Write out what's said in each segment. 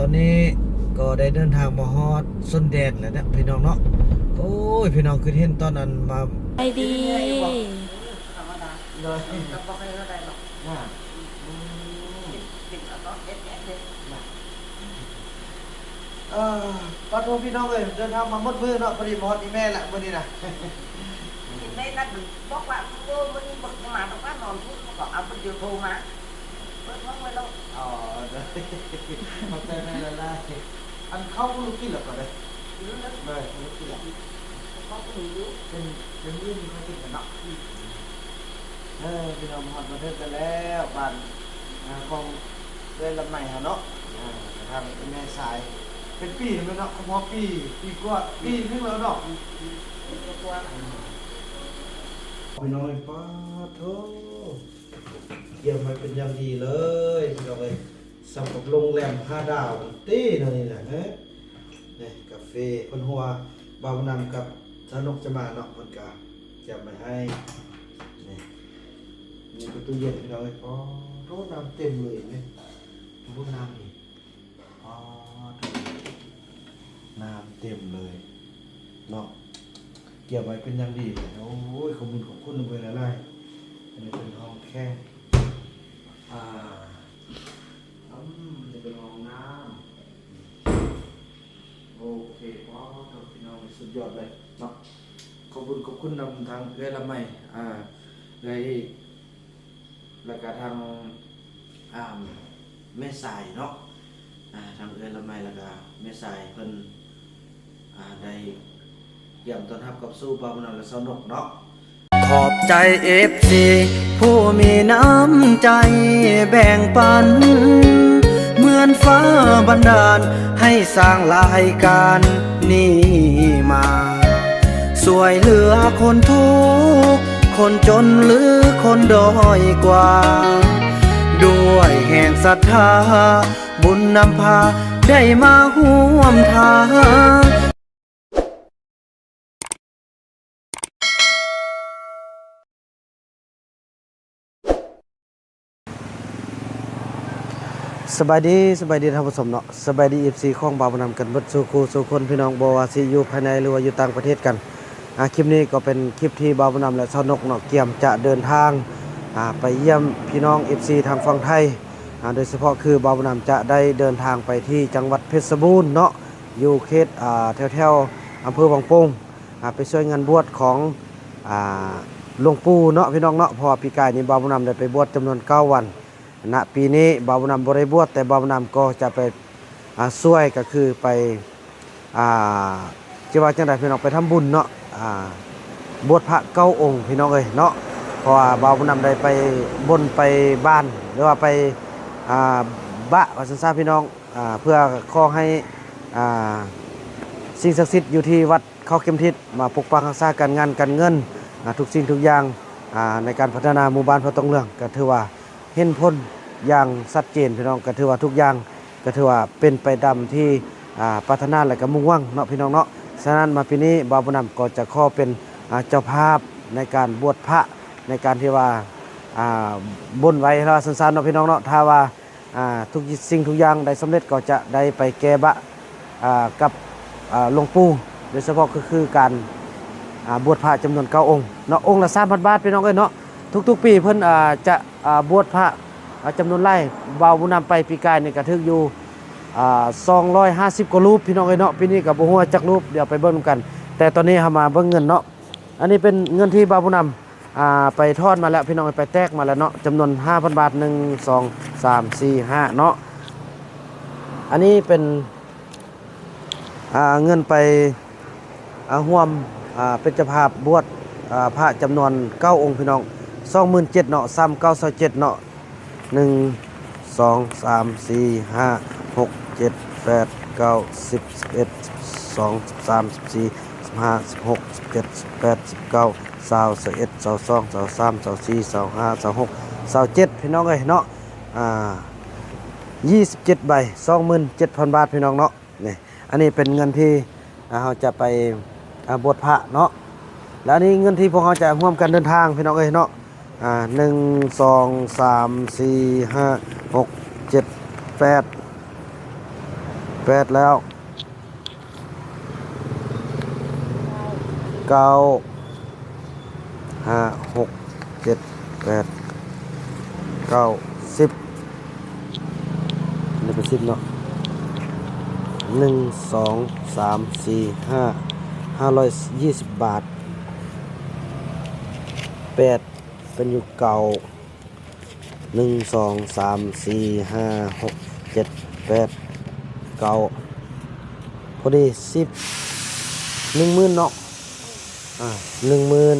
ຕອນນີ້ກໍໄດ້ເດີນທາງມາຮອດຊົນແດນແລ້ວເນາະພີ່ນ້ອງເນາະ. ໂອ້ຍ ພີ່ນ້ອງຄືເຫັນຕອນນັ້ນມາ ໄປດີ ໂດຍ ເອີ ປາໂທ ພີ່ນ້ອງເອີຍ ເດີນທາງມາໝົດມື້ເນາະ ພໍດີມາຮອດອີ່ແມ່ແລ້ວມື້ນີ້ນະ. ອີ່ແມ່ນັ້ນບອກວ່າ ໂອ້ ມື້ນີ້ບໍ່ມາດອກວ່າ ນອນພຸ້ນ ກໍເອົາເພິ່ນໂທມາ ເປີດຫ້ອງໄວ້ໂລດ. ອໍ ໂດຍ ຂອບໃຈແມ່ຫຼາຍໆ. ອັນເຂົ້າບໍ່ຮູ້ກິນແລ້ວກໍໄດ້ ໂດຍ ບໍ່ຮູ້ກິນແລ້ວ ເຂົ້າບໍ່ຮູ້ຢູ່ ເປັນ ເປັນມື້ນີ້ຄ່ອຍກິນກັນເນາະ. ເອີ ພີ່ນ້ອງ ມາຮອດມາເຖິງກັນແລ້ວ ບ້ານ ອາ ຂອງເອື້ອຍລຳໄມເຮົາເນາະ. ອາ ທາງແມ່ສາຍ ເປັນປີແລ້ວແມ່ນເນາະ ຄົບຮອບປີ ປີກວ່າ ປີໜຶ່ງແລ້ວເນາະ ປີກວ່າ. ພີ່ນ້ອງເອີຍ ປາໂທ ກຽມໄວ້ເປັນຢ່າງດີເລີຍ ພີ່ນ້ອງເອີຍ ສ່ຳກັບໂຮງແຮມຫ້າດາວເດ້ເນາະ ນີ້ນະ. ນີ້ກາເຟ ເພິ່ນຮູ້ວ່າບ່າວບຸນນຳກັບສາວນົກຈະມາເນາະ ເພິ່ນກະກຽມໄວ້ໃຫ້. ນີ້ ນີ້ກໍຕູ້ເຢັນ ພີ່ນ້ອງເອີຍ ປາໂທ ນ້ຳເຕັມເລີຍ ນີ້ ເບິ່ງນ້ຳນີ້ ປາໂທ ນ້ຳເຕັມເລີຍເນາະ ກຽມໄວ້ເປັນຢ່າງດີ. ໂອ້ຍ ຂອບຄຸນ ຂອບຄຸນນຳເພິ່ນຫຼາຍໆ. ອັນນີ້ເປັນຫ້ອງແຂກ ອາ ອືມ ນີ້ເປັນຫ້ອງນ້ຳ. ໂອເຄ ປາໂທ ພີ່ນ້ອງ ສຸດຍອດເລີຍເນາະ. ຂອບຄຸນ ຂອບຄຸນນຳທາງເອື້ອຍລຳໄມ ອາ ເອື້ອຍ ແລ້ວກະທາງ ອາ ແມ່ສາຍເນາະ ອາ ທາງເອື້ອຍລຳໄມ ແລ້ວກະແມ່ສາຍເພິ່ນ ອາ ໄດ້ກຽມຕ້ອນຮັບກັບສູ່ບ່າວບຸນນຳ ແລະ ສາວນົກເນາະ. ຂອບໃຈເອັຟຊີຜູ້ມີນ້ຳໃຈແບ່ງປັນ ເໝືອນຟ້າບັນດານໃຫ້ສ້າງລາຍການນີ້ມາ ຊ່ວຍເຫຼືອຄົນທຸກຄົນຈົນ ຫຼື ຄົນດ້ອຍກວ່າ ດ້ວຍແຮງສັດທາ ບຸນນຳພາໄດ້ມາຮ່ວມທາງ. ສະບາຍດີ ສະບາຍດີທ່ານຜູ້ຊົມເນາະ ສະບາຍດີ ເອັຟຊີ ຂອງບ່າວບຸນນຳກັນເບິດສູ່ຄູ່ສູ່ຄົນ ພີ່ນ້ອງ ບໍ່ວ່າຊິຢູ່ພາຍໃນ ຫຼືວ່າຢູ່ຕ່າງປະເທດກັນ. ອາ ຄລິບນີ້ກໍເປັນຄລິບທີ່ບ່າວບຸນນຳ ແລະ ສາວນົກເນາະ ກຽມຈະເດີນທາງ ອາ ໄປຢ້ຽມພີ່ນ້ອງ ເອັຟຊີ ທາງຝັ່ງໄທ ອາ ໂດຍສະເພາະຄືບ່າວບຸນນຳຈະໄດ້ເດີນທາງໄປທີ່ຈັງຫວັດເພັດຊະບູນເນາະ ຢູ່ເຂດ ອາ ແຖວໆ ອຳເພີວັງໂປ່ງ ອາ ໄປຊ່ວຍງານບວດຂອງ ອາ ຫຼວງປູ່ເນາະ ພີ່ນ້ອງເນາະ. ເພາະວ່າປີກາຍນີ້ບ່າວບຸນນຳໄດ້ໄປບວດຈຳນວນເກົ້າວັນ ນະ ປີນີ້ບ່າວບຸນນຳບໍ່ໄດ້ບວດ ແຕ່ບ່າວບຸນນຳກໍຈະໄປ ອາ ຊ່ວຍ ກໍຄືໄປ ອາ ຈະວ່າຈັ່ງໃດ ພີ່ນ້ອງ ໄປທຳບຸນເນາະ ອາ ບວດພະເກົ້າອົງ ພີ່ນ້ອງເອີຍເນາະ. ເພາະວ່າບ່າວບຸນນຳໄດ້ໄປບົນໄປບານ ຫຼືວ່າໄປ ອາ ບະ ວ່າຊັ້ນຊະ ພີ່ນ້ອງ ອາ ເພື່ອຂໍໃຫ້ ອາ ສິ່ງສັກສິດຢູ່ທີ່ວັດ ເຂົ້າເຂັມທິດມາປົກປັກຮັກສາການງານການເງິນ ອາ ທຸກສິ່ງທຸກຢ່າງ ອາ ໃນການພັດທະນາໝູ່ບ້ານພະຕົງເຫຼືອງ ກໍຖືວ່າເຫັນຜົນຢ່າງຊັດເຈນ ພີ່ນ້ອງ. ກໍຖືວ່າທຸກຢ່າງ ກໍຖືວ່າເປັນໄປຕາມທີ່ ອາ ປາດຖະໜາ ແລະ ກໍມຸ່ງຫວັງເນາະ ພີ່ນ້ອງເນາະ. ສະນັ້ນມາປີນີ້ບ່າວບຸນນຳກໍຈະຂໍເປັນ ອາ ເຈົ້າພາບໃນການບວດພະ ໃນການທີ່ວ່າ ອາ ບົນໄວ້ ວ່າຊັ້ນໆ ເນາະ ພີ່ນ້ອງເນາະ. ຖ້າວ່າ ອາ ທຸກສິ່ງທຸກຢ່າງໄດ້ສຳເລັດ ກໍຈະໄດ້ໄປແກ້ບະ ອາ ກັບ ອາ ຫຼວງປູ່ ໂດຍສະເພາະກໍຄືການ ອາ ບວດພະຈຳນວນເກົ້າອົງເນາະ ອົງລະສາມພັນບາດ ພີ່ນ້ອງເອີຍເນາະ. ທຸກໆປີເພິ່ນ ອາ ຈະ ອາ ບວດພະ ອາ ຈຳນວນຫຼາຍ ບ່າວບຸນນຳໄປປີກາຍນີ້ກໍຖືກຢູ່ ອາ ສອງຮ້ອຍຫ້າສິບກວ່າຮູບ ພີ່ນ້ອງເອີຍເນາະ. ປີນີ້ກໍບໍ່ຮູ້ວ່າຈັກຮູບ ດຽວໄປເບິ່ງນຳກັນ. ແຕ່ຕອນນີ້ເຮົາມາເບິ່ງເງິນເນາະ ອັນນີ້ເປັນເງິນທີ່ບ່າວບຸນນຳ ອາ ໄປຖອນມາແລ້ວ ພີ່ນ້ອງ ໄປແຕກມາແລ້ວເນາະ ຈຳນວນຫ້າພັນບາດ ໜຶ່ງ ສອງ ສາມ ສີ່ ຫ້າເນາະ. ອັນນີ້ເປັນ ອາ ເງິນໄປ ອາ ຮ່ວມ ອາ ເປັນເຈົ້າພາບບວດ ອາ ພະຈຳນວນເກົ້າອົງ ພີ່ນ້ອງ ສອງໝື່ນເຈັດເນາະ ສາມເກົ້າ ຊາວເຈັດເນາະ. ໜຶ່ງ ສອງ ສາມ ສີ່ ຫ້າ ຫົກ ເຈັດ ແປດ ເກົ້າ ສິບ ສິບເອັດ ສິບສອງ ສິບສາມ ສິບສີ່ ສິບຫ້າ ສິບຫົກ ສິບເຈັດ ສິບແປດ ສິບເກົ້າ ຊາວ ຊາວເອັດ ຊາວສອງ ຊາວສາມ ຊາວສີ່ ຊາວຫ້າ ຊາວຫົກ ຊາວເຈັດ ພີ່ນ້ອງເອີຍເນາະ. ອາ ຊາວເຈັດໃບ ສອງໝື່ນເຈັດພັນບາດ ພີ່ນ້ອງເນາະ. ນີ້ ອັນນີ້ເປັນເງິນທີ່ ອາ ເຮົາຈະໄປ ອາ ບວດພະເນາະ ແລະ ອັນນີ້ເງິນທີ່ພວກເຮົາຈະຮ່ວມກັນເດີນທາງ ພີ່ນ້ອງເອີຍເນາະ. ອາ ໜຶ່ງ ສອງ ສາມ ສີ່ ຫ້າ ຫົກ ເຈັດ ແປດ ແປດແລ້ວ ເກົ້າ ຫ້າ ຫົກ ເຈັດ ແປດ ເກົ້າ ສິບ ອັນນີ້ເປັນສິບເນາະ ໜຶ່ງ ສອງ ສາມ ສີ່ ຫ້າ ຫ້າຮ້ອຍຊາວບາດ ແປດ ເປັນຢູ່ເກົ້າ ໜຶ່ງ ສອງ ສາມ ສີ່ ຫ້າ ຫົກ ເຈັດ ແປດ ເກົ້າ ພໍດີສິບ ໜຶ່ງໝື່ນເນາະ ອ່າ ໜຶ່ງໝື່ນ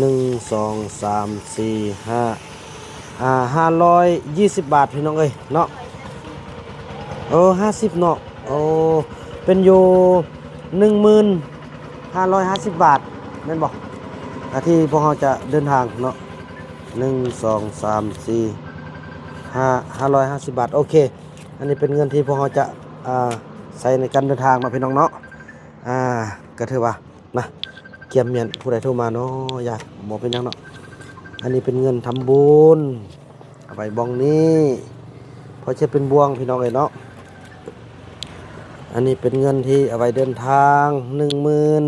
ໜຶ່ງ ສອງ ສາມ ສີ່ ຫ້າ ອ່າ ຫ້າຮ້ອຍຊາວບາດ ພີ່ນ້ອງເອີຍເນາະ ເອີ ຫ້າສິບເນາະ ໂອ້ ເປັນຢູ່ ໜຶ່ງໝື່ນຫ້າຮ້ອຍຫ້າສິບບາດ ແມ່ນບໍ່? ອ່າ ທີ່ພວກເຮົາຈະເດີນທາງເນາະ ໜຶ່ງ ສອງ ສາມ ສີ່ ຫ້າ ຫ້າຮ້ອຍຫ້າສິບບາດ ໂອເຄ ອັນນີ້ເປັນເງິນທີ່ພວກເຮົາຈະ ອ່າ ໃຊ້ໃນການເດີນທາງເນາະ ພີ່ນ້ອງເນາະ ອ່າ ກໍຖືວ່າ ນະ ກຽມແມ່ນ ຜູ້ໃດໂທມາເນາະ ຢ່າ ບໍ່ເປັນຫຍັງເນາະ ອັນນີ້ເປັນເງິນທຳບຸນ ເອົາໄວ້ບ່ອນນີ້ ເພາະຈະເປັນບ່ວງ ພີ່ນ້ອງເອີຍເນາະ ອັນນີ້ເປັນເງິນທີ່ເອົາໄວ້ເດີນທາງ ໜຶ່ງໝື່ນ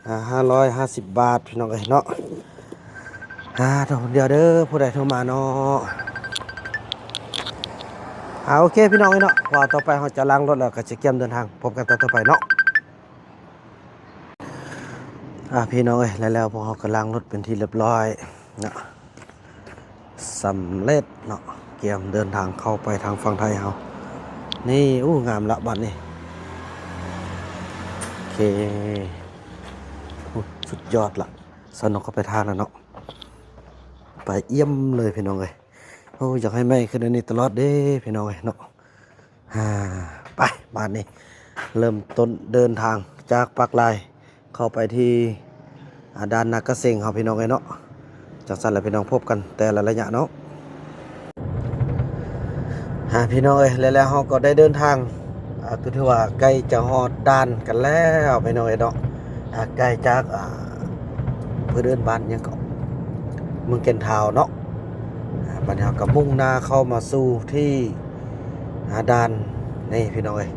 ຫ້າຮ້ອຍຫ້າສິບບາດ ພີ່ນ້ອງເອີຍເນາະ ອ່າ ດຽວເດີ ຜູ້ໃດໂທມາເນາະ ອ່າ ໂອເຄ ພີ່ນ້ອງເອີຍເນາະ ວ່າຕໍ່ໄປເຮົາຈະລ້າງລົດ ແລ້ວກໍຈະກຽມເດີນທາງ ພົບກັນຕອນຕໍ່ໄປເນາະ. ອ່າ ພີ່ນ້ອງເອີຍ ແລ້ວ ແລ້ວພວກເຮົາກໍລ້າງລົດເປັນທີ່ຮຽບຮ້ອຍເນາະ ສຳເລັດເນາະ ກຽມເດີນທາງເຂົ້າໄປທາງຝັ່ງໄທເຮົາ ນີ້ ໂອ້ ງາມລະບາດນີ້ ໂອເຄ ໂອ້ ສຸດຍອດລະ ສາວນົກກໍໄປທ່າແລ້ວເນາະ ໄປຢ້ຽມເລີຍ ພີ່ນ້ອງເອີຍ ໂອ້ ຢາກໃຫ້ໃໝ່ຂຶ້ນອັນນີ້ຕະຫຼອດເດ້ ພີ່ນ້ອງເອີຍເນາະ. ອ່າ ໄປ ບາດນີ້ເລີ່ມຕົ້ນເດີນທາງຈາກປາກລາຍ ເຂົ້າໄປທີ່ ອ່າ ດ່ານນາກະເສັງເຮົາ ພີ່ນ້ອງເອີຍເນາະ ຈັ່ງຊັ້ນລະ ພີ່ນ້ອງ ພົບກັນແຕ່ລະໄລຍະເນາະ ອ່າ ພີ່ນ້ອງເອີຍ ແລ້ວ ແລ້ວເຮົາກໍໄດ້ເດີນທາງ ອ່າ ກໍຖືວ່າໃກ້ຈະຮອດດ່ານກັນແລ້ວ ພີ່ນ້ອງເອີຍເນາະ ອ່າ ໃກ້ຈາກ ອ່າ ເພິ່ນເອີ້ນບ້ານຫຍັງເກາະ ເມືອງແກ່ນທ້າວເນາະ ອ່າ ບາດນີ້ເຮົາກໍມຸ່ງໜ້າເຂົ້າມາສູ່ທີ່ ອ່າ ດ່ານນີ້ ພີ່ນ້ອງເອີຍ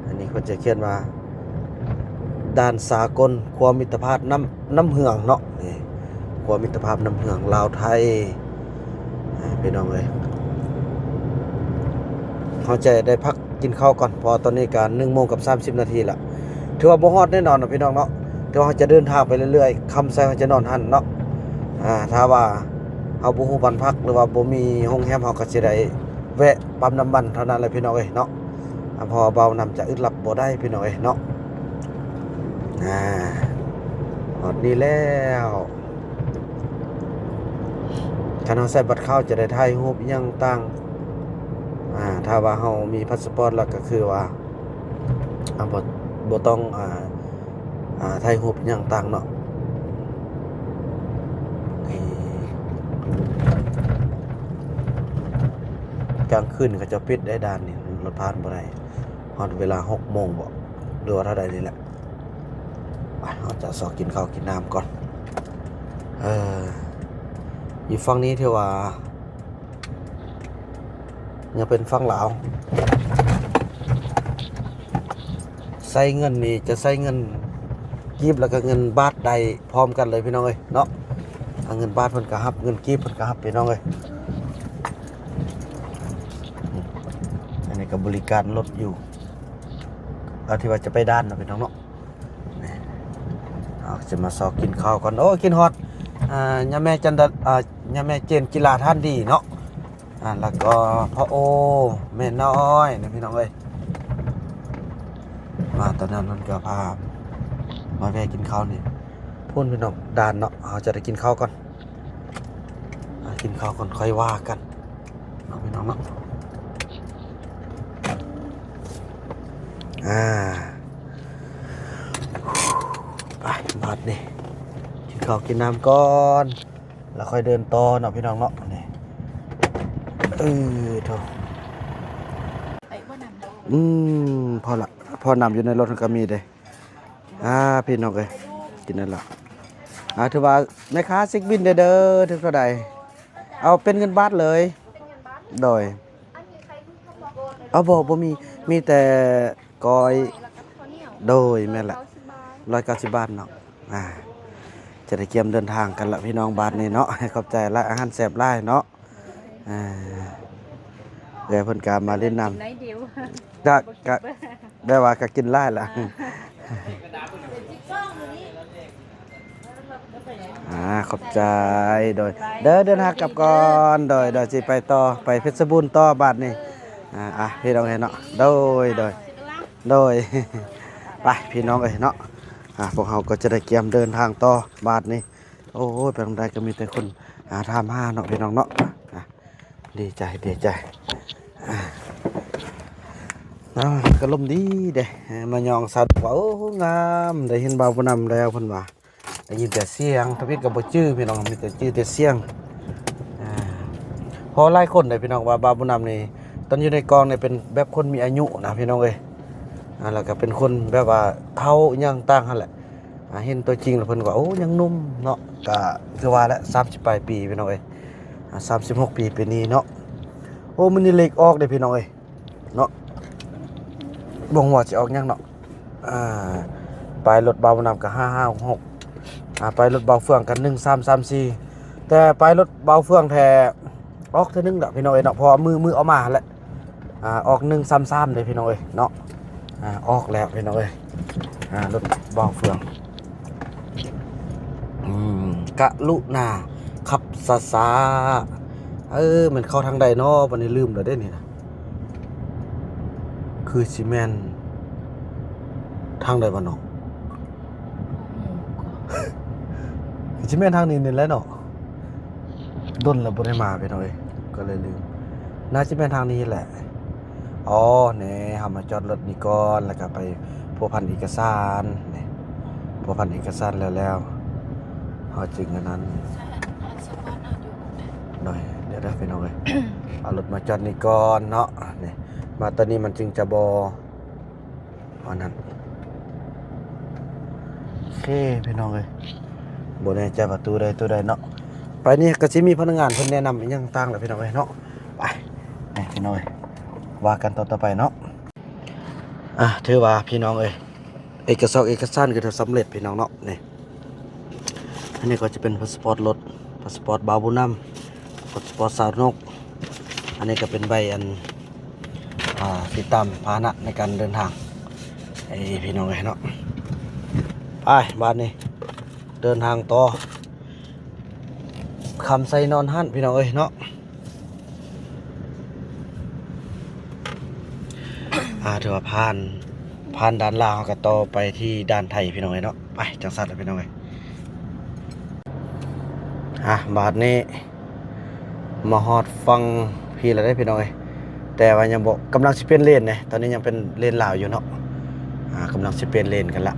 ອັນນີ້ເພິ່ນຈະຂຽນວ່າ ດ່ານສາກົນຂົວມິດຕະພາບນ້ຳ ນ້ຳເຫືອງເນາະ ນີ້ ຂົວມິດຕະພາບນ້ຳເຫືອງລາວໄທ ອ່າ ພີ່ນ້ອງເອີຍ ເຮົາຈະໄດ້ພັກ ກິນເຂົ້າກ່ອນ ເພາະວ່າຕອນນີ້ກະໜຶ່ງໂມງກັບສາມສິບນາທີລະ ຖືວ່າບໍ່ຮອດແນ່ນອນເນາະ ພີ່ນ້ອງເນາະ ແຕ່ວ່າເຮົາຈະເດີນທາງໄປເລື້ອຍໆ ຄ່ຳໃສເຮົາຈະນອນຫັ້ນເນາະ ອ່າ ຖ້າວ່າເຮົາບໍ່ຮູ້ບ່ອນພັກ ຫຼືວ່າບໍ່ມີໂຮງແຮມ ເຮົາກໍຊິໄດ້ແວະປ້ຳນ້ຳມັນເທົ່ານັ້ນແຫຼະ ພີ່ນ້ອງເອີຍເນາະ ອ່າ ເພາະວ່າເບົານຳຈະອຶດຫຼັບບໍ່ໄດ້ ພີ່ນ້ອງເອີຍເນາະ ອ່າ ຮອດນີ້ແລ້ວ ຄັນເຮົາໃຊ້ບັດເຂົ້າຈະໄດ້ຖ່າຍຮູບອີ່ຫຍັງຕ່າງ ອ່າ ຖ້າວ່າເຮົາມີພາສປອດແລ້ວກໍຄືວ່າ ອ່າ ບໍ່ ບໍ່ຕ້ອງ ອ່າ ອ່າ ຖ່າຍຮູບອີ່ຫຍັງຕ່າງເນາະ ນີ້ ກາງຄືນເຂົາເຈົ້າປິດໄດ໋ດ່ານນີ້ ລົດຜ່ານບໍ່ໄດ້ ຮອດເວລາຫົກໂມງບໍ ຫຼືວ່າເທົ່າໃດນີ້ແຫຼະ ໄປ ເຮົາຈະຊອກກິນເຂົ້າກິນນ້ຳກ່ອນ ເອີ ຢູ່ຝັ່ງນີ້ຖືວ່າ ຍັງເປັນຝັ່ງລາວ ໃຊ້ເງິນນີ້ຈະໃຊ້ເງິນກີບ ແລ້ວກໍເງິນບາດໄດ້ພ້ອມກັນເລີຍ ພີ່ນ້ອງເອີຍເນາະ ເງິນບາດເພິ່ນກໍຮັບ ເງິນກີບເພິ່ນກໍຮັບ ພີ່ນ້ອງເອີຍ ອັນນີ້ກໍບໍລິການລົດຢູ່ ທີ່ວ່າຈະໄປດ່ານເນາະ ພີ່ນ້ອງເນາະ. ນີ້ ເຮົາຈະມາຊອກກິນເຂົ້າກ່ອນ ໂອ້ ຄິດຮອດ ອ່າ ຍາແມ່ຈັນດາ ອ່າ ຍາແມ່ເຈນກິລາທ່ານດີເນາະ ອ່າ ແລ້ວກໍພໍ່ໂອ ແມ່ນ້ອຍນະ ພີ່ນ້ອງເອີຍ ມາຕອນນັ້ນເພິ່ນກໍພາມາແວ່ກິນເຂົ້ານີ້ ພຸ້ນ ພີ່ນ້ອງ ດ່ານເນາະ ເຮົາຈະໄດ້ກິນເຂົ້າກ່ອນ ອ່າ ກິນເຂົ້າກ່ອນຄ່ອຍວ່າກັນເນາະ ພີ່ນ້ອງເນາະ ອ່າ ໄປ ບາດນີ້ ກິນເຂົ້າກິນນ້ຳກ່ອນ ແລ້ວຄ່ອຍເດີນຕໍ່ເນາະ ພີ່ນ້ອງເນາະ ນີ້ ເອີ ໂທ້ ອືມ ພໍລະ ພໍນ້ຳຢູ່ໃນລົດກໍມີເດ້ ອ່າ ພີ່ນ້ອງເອີຍ ກິນນັ້ນລະ ອ່າ ຖືວ່າແມ່ຄ້າເຊັກບິນເດີ ເດີ ຖືກເທົ່າໃດ ເອົາເປັນເງິນບາດເລີຍ ໂດຍ ອັນນີ້ໄຂ່ລູກທາງບອກໂອນເລີຍ ເອົາ ບໍ່ ບໍ່ມີ ມີແຕ່ກ້ອຍ. ໂດຍ ແມ່ນແຫຼະ ຮ້ອຍເກົ້າສິບບາດເນາະ. ອ່າ ຈະໄດ້ກຽມເດີນທາງກັນລະພີ່ນ້ອງ ບາດນີ້ເນາະ. ຂອບໃຈຫຼາຍ ອາຫານແຊບຫຼາຍເນາະ. ອ່າ ເອື້ອຍເພິ່ນກະມາຫຼິ້ນນຳ ກະ ກະ ແບບວ່າກະກິນຫຼາຍລະ. ອ່າ ຂອບໃຈ ໂດຍ ເດີ ເດີນທາງກັບກ່ອນ ໂດຍ ໂດຍ ຊິໄປຕໍ່ ໄປເພັດຊະບູນຕໍ່ບາດນີ້. ອ່າ ອ່ະ ພີ່ນ້ອງເອີຍເນາະ ໂດຍ ໂດຍ ໂດຍ ໄປພີ່ນ້ອງເອີຍເນາະ. ອ່າ ພວກເຮົາກໍຈະໄດ້ກຽມເດີນທາງຕໍ່ບາດນີ້. ໂອ້ຍ ໄປທາງໃດກໍມີແຕ່ຄົນ ອ່າ ຖາມຫາເນາະ ພີ່ນ້ອງເນາະ. ອ່າ ດີໃຈ ດີໃຈ. ອ່າ ເອົາ ກໍລົມດີເດ້ ມາຍ່ອງສາວ ວ່າ ໂອ້ ງາມ ໄດ້ເຫັນບ່າວຜູ້ນຳແລ້ວ ເພິ່ນວ່າ ໄດ້ຍິນແຕ່ສຽງ ທຳອິດກໍບໍ່ຈື່ພີ່ນ້ອງ ມີແຕ່ຈື່ແຕ່ສຽງ. ອ່າ ເພາະຫຼາຍຄົນເດ້ພີ່ນ້ອງ ວ່າບ່າວຜູ້ນຳນີ້ ຕອນຢູ່ໃນກອງນີ້ເປັນແບບຄົນມີອາຍຸນະ ພີ່ນ້ອງເອີຍ. ອ່າ ແລ້ວກໍເປັນຄົນແບບວ່າເຖົ້າອີ່ຫຍັງຕ່າງຫັ້ນແຫຼະ. ອ່າ ເຫັນຕົວຈິງແລ້ວເພິ່ນກໍ ໂອ້ ຍັງໜຸ່ມເນາະ ກະຄືວ່າແຫຼະ ສາມສິບປາຍປີ ພີ່ນ້ອງເອີຍ. ອ່າ ສາມສິບຫົກປີປີນີ້ເນາະ. ໂອ້ ມື້ນີ້ເລກອອກເດ້ ພີ່ນ້ອງເອີຍເນາະ. ບໍ່ຮູ້ວ່າຊິອອກຫຍັງເນາະ. ອ່າ ປ້າຍລົດບ່າວບຸນນຳກໍ ຫ້າຫ້າຫົກຫົກ ອ່າ ປ້າຍລົດບ່າວເຟືອງກໍ ໜຶ່ງສາມສາມສີ່ ແຕ່ປ້າຍລົດບ່າວເຟືອງແທ້ ອອກເທື່ອໜຶ່ງແລ້ວ ພີ່ນ້ອງເອີຍເນາະ ເພາະວ່າມື້ ມື້ອອກມາຫັ້ນແຫຼະ ອ່າ ອອກ ໜຶ່ງສາມສາມ ເດ້ພີ່ນ້ອງເອີຍເນາະ. ອ່າ ອອກແລ້ວພີ່ນ້ອງເອີຍ ອ່າ ລົດບ່າວເຟືອງ. ອືມ ກະລຸນາຂັບຊ້າໆ. ເອີ ແມ່ນເຂົ້າທາງໃດເນາະ ບັດນີ້ລືມແລ້ວເດ້ນີ້ນະ. ຄືຊິແມ່ນທາງໃດວະເນາະ? ຄືຊິແມ່ນທາງນີ້ນີ້ແຫຼະເນາະ. ດົນແລ້ວບໍ່ໄດ້ມາພີ່ນ້ອງເອີຍ ກໍເລີຍລືມ. ໜ້າຊິແມ່ນທາງນີ້ແຫຼະ. ອໍ ແນ່ ເຮົາມາຈອດລົດນີ້ກ່ອນ ແລ້ວກໍໄປພົວພັນເອກະສານ ນີ້ ພົວພັນເອກະສານແລ້ວໆ ເຮົາຈຶ່ງອັນນັ້ນ. ໂດຍ ດຽວເດີພີ່ນ້ອງເອີຍ ເອົາລົດມາຈອດນີ້ກ່ອນເນາະ. ນີ້ ມາຕອນນີ້ມັນຈຶ່ງຈະບໍ່ ອັນນັ້ນ ໂອເຄພີ່ນ້ອງເອີຍ ບໍ່ແນ່ໃຈວ່າຕູ້ໃດຕູ້ໃດເນາະ. ໄປນີ້ກໍຊິມີພະນັກງານເພິ່ນແນະນຳອີ່ຫຍັງຕ່າງແຫຼະພີ່ນ້ອງເອີຍເນາະ. ໄປ ນີ້ພີ່ນ້ອງເອີຍ ວ່າກັນຕໍ່ໆໄປເນາະ. ອ່າ ຖືວ່າພີ່ນ້ອງເອີຍ ເອກະສອກເອກະສານກໍຖືສຳເລັດພີ່ນ້ອງເນາະ. ນີ້ ອັນນີ້ກໍຈະເປັນພາສປອດລົດ ພາສປອດບ່າວບຸນນຳ ພາສປອດສາວນົກ. ອັນນີ້ກໍເປັນໃບອັນ ອ່າ ຕິດຕາມພາຫະນະໃນການເດີນທາງ ເອີ ພີ່ນ້ອງເອີຍເນາະ. ໄປ ບາດນີ້ເດີນທາງຕໍ່ ຄຳໄຊນອນຫັ້ນພີ່ນ້ອງເອີຍເນາະ. ອ່າ ຖືວ່າຜ່ານ ຜ່ານດ່ານລາວ ເຮົາກໍຕໍ່ໄປທີ່ດ່ານໄທພີ່ນ້ອງເອີຍເນາະ. ໄປ ຈັ່ງຊັ້ນລະພີ່ນ້ອງເອີຍ. ອ່າ ບາດນີ້ມາຮອດຝັ່ງພີ້ແລ້ວເດ້ພີ່ນ້ອງເອີຍ ແຕ່ວ່າຍັງບໍ່ ກຳລັງຊິປ່ຽນເລນເດ້ ຕອນນີ້ຍັງເປັນເລນລາວຢູ່ເນາະ. ອ່າ ກຳລັງຊິປ່ຽນເລນກັນລະ.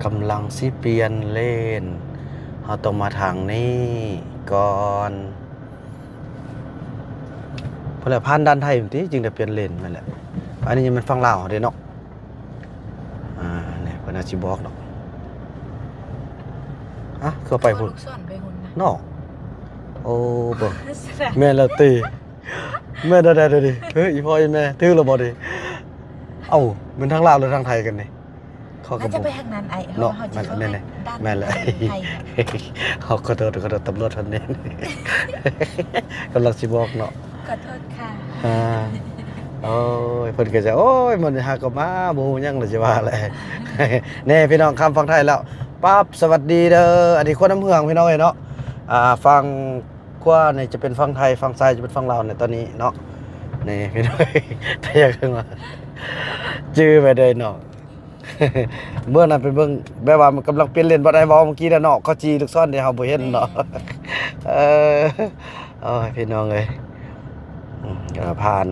ກຳລັງຊິປ່ຽນເລນ ເຮົາຕ້ອງມາທາງນີ້ກ່ອນ. ເພິ່ນແຫຼະ ຜ່ານດ່ານໄທພຸ້ນຕິ ຈຶ່ງໄດ້ປ່ຽນເລນ. ແມ່ນແຫຼະ ອັນນີ້ຍັງແມ່ນຝັ່ງລາວເຮົາເດ້ເນາະ. ອ່າ ນີ້ເພິ່ນອາດຊິບອກດອກ. ອ່ະ ຄືໄປພຸ້ນ ລູກສອນໄປພຸ້ນນະ ເນາະ. ໂອ້ ເບິ່ງ ແມ່ນແລ້ວຕິ ແມ່ນແລ້ວເດ້ນີ້. ເຮີ້ຍ ອີພໍ່ອີແມ່ ຖືກແລ້ວບໍ່ນີ້? ເອົ້າ ແມ່ນທາງລາວຫຼືທາງໄທກັນນີ້? ເຂົາກໍ ໜ້າຈະໄປທາງນັ້ນອ້າຍ ເນາະ. ເຮົາ ເຮົາຈະ ແມ່ນ ເຂົ້າ ແມ່ນ ທາງ ແມ່ນແຫຼະ ດ້ານໄທ. ເຮົາຂໍໂທດ ຂໍໂທດຕຳຫຼວດເພິ່ນນີ້ ກຳລັງຊິບອກເນາະ. ຂໍໂທດຄ່ະ. ອ່າ ໂອ້ຍ ເພິ່ນກໍຈະ ໂອ້ຍ ມື້ນີ້ຫາກໍມາ ບໍ່ຮູ້ຫຍັງລະຊິວ່າແຫຼະ. ແນ່ ພີ່ນ້ອງ ຂ້າມຝັ່ງໄທແລ້ວ ປັບ ສະຫວັດດີເດີ. ອັນນີ້ຂົວນ້ຳເຫືອງ ພີ່ນ້ອງເອີຍເນາະ. ອ່າ ຝັ່ງຂວານີ້ຈະເປັນຝັ່ງໄທ ຝັ່ງຊ້າຍຈະເປັນຝັ່ງລາວໃນຕອນນີ້ເນາະ. ນີ້ ພີ່ນ້ອງ ແຕ່ຢາກມາຈື່ໄວ້ເດີເນາະ. ເບື້ອງນັ້ນເປັນເບື້ອງ ແບບວ່າມັນກຳລັງປ່ຽນເລນ ບໍ່ໄດ້ເວົ້າເມື່ອກີ້ນະເນາະ ເຂົາຈີລູກສອນເດ ເຮົາບໍ່ເຫັນເນາະ. ເອີ ໂອ້ຍ ພີ່ນ້ອງເອີຍ ອືມ ຜ່ານ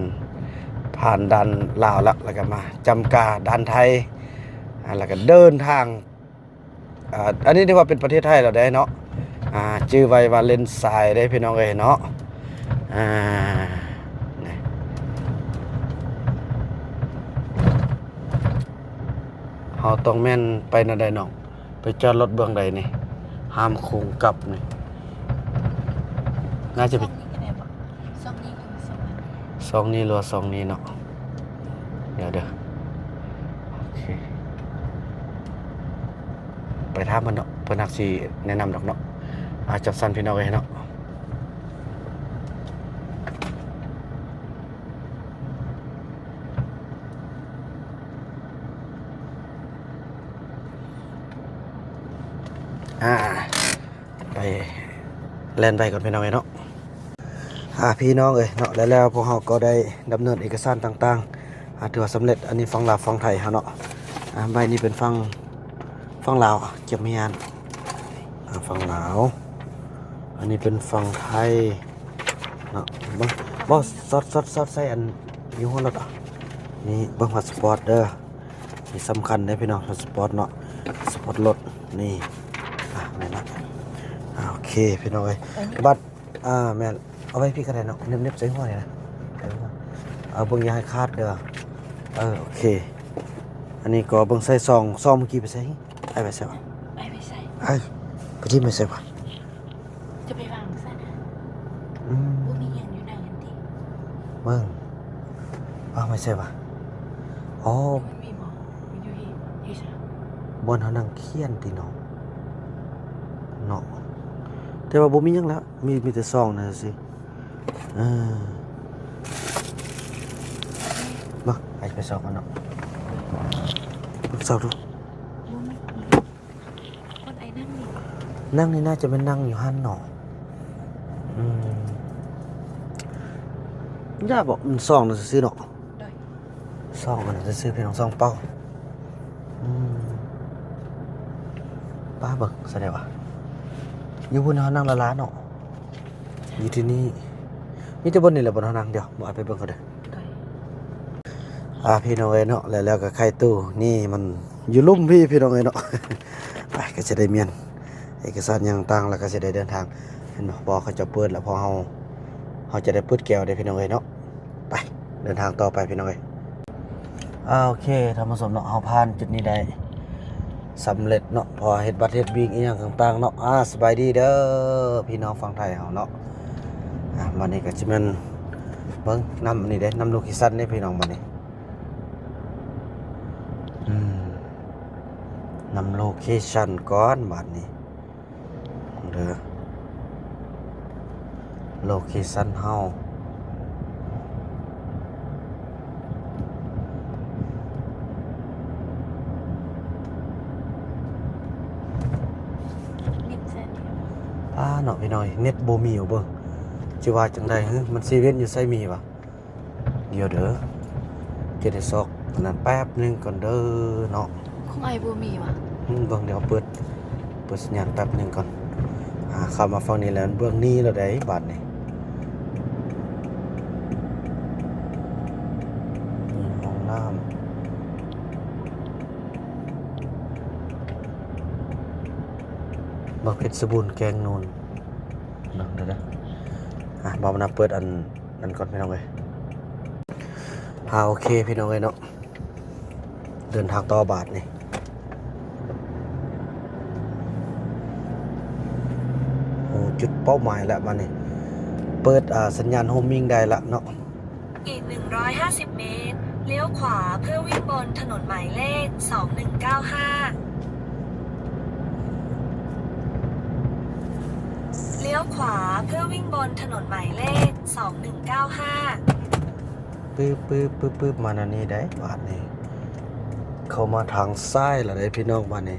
ຜ່ານດ່ານລາວລະ ແລ້ວກໍມາຈຳກາດ່ານໄທ ອ່າ ແລ້ວກໍເດີນທາງ ອ່າ ອັນນີ້ຖືວ່າເປັນປະເທດໄທແລ້ວເດ້ເນາະ. ອ່າ ຈື່ໄວ້ວ່າເລນຊ້າຍເດ້ ພີ່ນ້ອງເອີຍເນາະ. ອ່າ ນີ້ ເຮົາຕ້ອງແມ່ນໄປແນວໃດນ້ອງ? ໄປຈອດລົດເບື້ອງໃດນີ້? ອາມໂຂງກັບນີ້ ໜ້າຈະເປັນຊ່ອງນີ້ກໍໄດ້ບໍ່? ຊ່ອງນີ້ຫຼືວ່າຊ່ອງນັ້ນ? ຊ່ອງນີ້ ຫຼືວ່າຊ່ອງນີ້ເນາະ? ດຽວເດີ ໂອເຄ ໄປຖາມເພິ່ນເນາະ ເພິ່ນຮັກຊິແນະນຳດອກເນາະ. ອາ ຈັ່ງຊັ້ນພີ່ນ້ອງເອີຍເນາະ. ອ່າ ໄປແລ່ນໄປກ່ອນພີ່ນ້ອງເອີຍເນາະ. ອ່າ ພີ່ນ້ອງເອີຍເນາະ ແລ້ວ ແລ້ວພວກເຮົາກໍໄດ້ດຳເນີນເອກະສານຕ່າງໆ ອ່າ ຖືວ່າສຳເລັດ. ອັນນີ້ຝັ່ງລາວຝັ່ງໄທເຮົາເນາະ. ອ່າ ໃບນີ້ເປັນຝັ່ງ ຝັ່ງລາວ ຈະມີອັນ ອ່າ ຝັ່ງລາວ. ອັນນີ້ເປັນຝັ່ງໄທເນາະ. ເບິ່ງ ບໍ່ ສອດ ສອດ ສອດໃສ່ອັນຢູ່ຫົວລົດ. ນີ້ເບິ່ງພາສປອດເດີ. ນີ້ສຳຄັນເດ້ພີ່ນ້ອງ ພາສປອດເນາະ ພາສປອດລົດນີ້. ອ່າ ແມ່ນລະ. ອ່າ ໂອເຄພີ່ນ້ອງເອີຍ ບັດ ອ່າ ແມ່ນ ເອົາໄວ້ພີ້ກໍໄດ້ເນາະ ເນັບໆໃສ່ຫົວນີ້ນະ. ເອີ ເອົາເບິ່ງຢ່າໃຫ້ຂາດເດີ. ເອີ ໂອເຄ ອັນນີ້ກໍເບິ່ງໃສ່ຊອງ ຊອງເມື່ອກີ້ໄປໃສ? ອ້າຍໄປໃສວະ? ອ້າຍໄປໃສ? ອ້າຍໄປຖິ້ມໄປໃສວະ? ຈະໄປວາງໃສນະ? ອືມ ບໍ່ມີຫຍັງຢູ່ໃນຫັ້ນຕິ. ເບິ່ງ ວາງໄວ້ໃສວະ? ອໍ ມັນມີບໍ່? ຢູ່ທີ່ ຢູ່ໃສ? ບ່ອນເຮົານັ່ງຂຽນຕິເນາະ ເນາະ ແຕ່ວ່າບໍ່ມີຫຍັງແລ້ວ ມີ ມີແຕ່ຊອງນັ້ນຊື່. ເອີ ມາ ໄປ ໄປຊອກກັນເນາະ. ຊອກດູ. ບໍ່ມີ. ຄົນໄອນັ່ງນີ້ ນັ່ງນີ້ໜ້າຈະແມ່ນນັ່ງຢູ່ຫັ້ນເນາະ. ອືມ ຢ່າບໍ ມັນຊອງນັ້ນຊື່ໆເນາະ. ໂດຍ ຊອງອັນນັ້ນຊື່ໆ ພີ່ນ້ອງ ຊອງເປົ່າ. ອືມ ປ້າເບິ່ງ ສະແດງວ່າຢູ່ພຸ້ນເຮົານັ່ງລ້າໆເນາະ. ຢູ່ທີ່ນີ້ ມີແຕ່ບ່ອນນີ້ແຫຼະບ່ອນເຮົານັ່ງ. ດຽວ ບໍ່ ອ້າຍໄປເບິ່ງກ່ອນເດີ. ໂດຍ ອ່າ ພີ່ນ້ອງເອີຍເນາະ ແລ້ວ ແລ້ວກໍໄຂຕູ້ນີ້ມັນຢູ່ລຸ່ມພີ້ ພີ່ນ້ອງເອີຍເນາະ. ໄປ ກໍຈະໄດ້ມ້ຽນເອກະສານຫຍັງຕ່າງ ແລ້ວກໍຈະໄດ້ເດີນທາງ. ເຫັນບໍ່ ພໍເຂົາເຈົ້າເປີດແລ້ວ ພໍເຮົາ ເຮົາຈະໄດ້ເປີດແກ້ວເດ້ ພີ່ນ້ອງເອີຍເນາະ. ໄປ ເດີນທາງຕໍ່ໄປ ພີ່ນ້ອງເອີຍ. ອ່າ ໂອເຄ ທ່ານຜູ້ຊົມເນາະ ເຮົາຜ່ານຈຸດນີ້ໄດ້ສຳເລັດເນາະ ເພາະວ່າເຮັດບັດເຮັດບິງອີ່ຫຍັງຕ່າງໆເນາະ. ອ່າ ສະບາຍດີເດີພີ່ນ້ອງຝັ່ງໄທເຮົາເນາະ. ອ່າ ບັດນີ້ກໍຊິແມ່ນເບິ່ງນຳອັນນີ້ເດ້ ນຳໂລເຄຊັນເດ້ພີ່ນ້ອງ. ບັດນີ້ ອືມ ນຳໂລເຄຊັນກ່ອນ ບັດນີ້ ເດີ ໂລເຄຊັນເຮົາ ເນັດໃຊ້ ອ່າ ເນາະ ພີ່ນ້ອງ ເນັດບໍ່ມີ. ເບິ່ງ ຊິວ່າຈັ່ງໃດຫື ມັນເຊເວັ່ນຢູ່ໃສມີວະ? ດຽວເດີ ຈະໄດ້ຊອກອັນນັ້ນແປັບໜຶ່ງກ່ອນເດີເນາະ. ຂອງອ້າຍບໍ່ມີຫວາ? ອືມ ເບິ່ງ ດຽວເປີດ ເປີດສັນຍານແປັບໜຶ່ງກ່ອນ. ອ່າ ເຂົ້າມາຝັ່ງນີ້ແລ້ວ ເບື້ອງນີ້ແລ້ວໃດ໋ ບາດນີ້. ນີ້ຫ້ອງນ້ຳ ບັກເພັດສະບູນແກງນູນ. ເບິ່ງເດີ ອ່າ ບ່າວນາເປີດອັນ ນັ້ນກ່ອນພີ່ນ້ອງເອີຍ. ອ່າ ໂອເຄພີ່ນ້ອງເອີຍເນາະ ເດີນທາງຕໍ່ບາດນີ້. ໂອ້ ຈຸດເປົ້າໝາຍແລ້ວບາດນີ້ ເປີດ ອ່າ ສັນຍານໂຮມມິງໄດ້ລະເນາະ. ອີກໜຶ່ງຮ້ອຍຫ້າສິບເມດ ລ້ຽວຂວາເພື່ອວິ່ງບົນຖະໜົນໝາຍເລກສອງໜຶ່ງເກົ້າຫ້າ. ລ້ຽວຂວາເພື່ອວິ່ງບົນຖະໜົນໝາຍເລກສອງໜຶ່ງເກົ້າຫ້າ. ປຶບ ປຶບ ປຶບ ປຶບ ມາແນວນີ້ໄດ໋ ບາດນີ້ ເຂົ້າມາທາງຊ້າຍລະເດ້ພີ່ນ້ອງ ບາດນີ້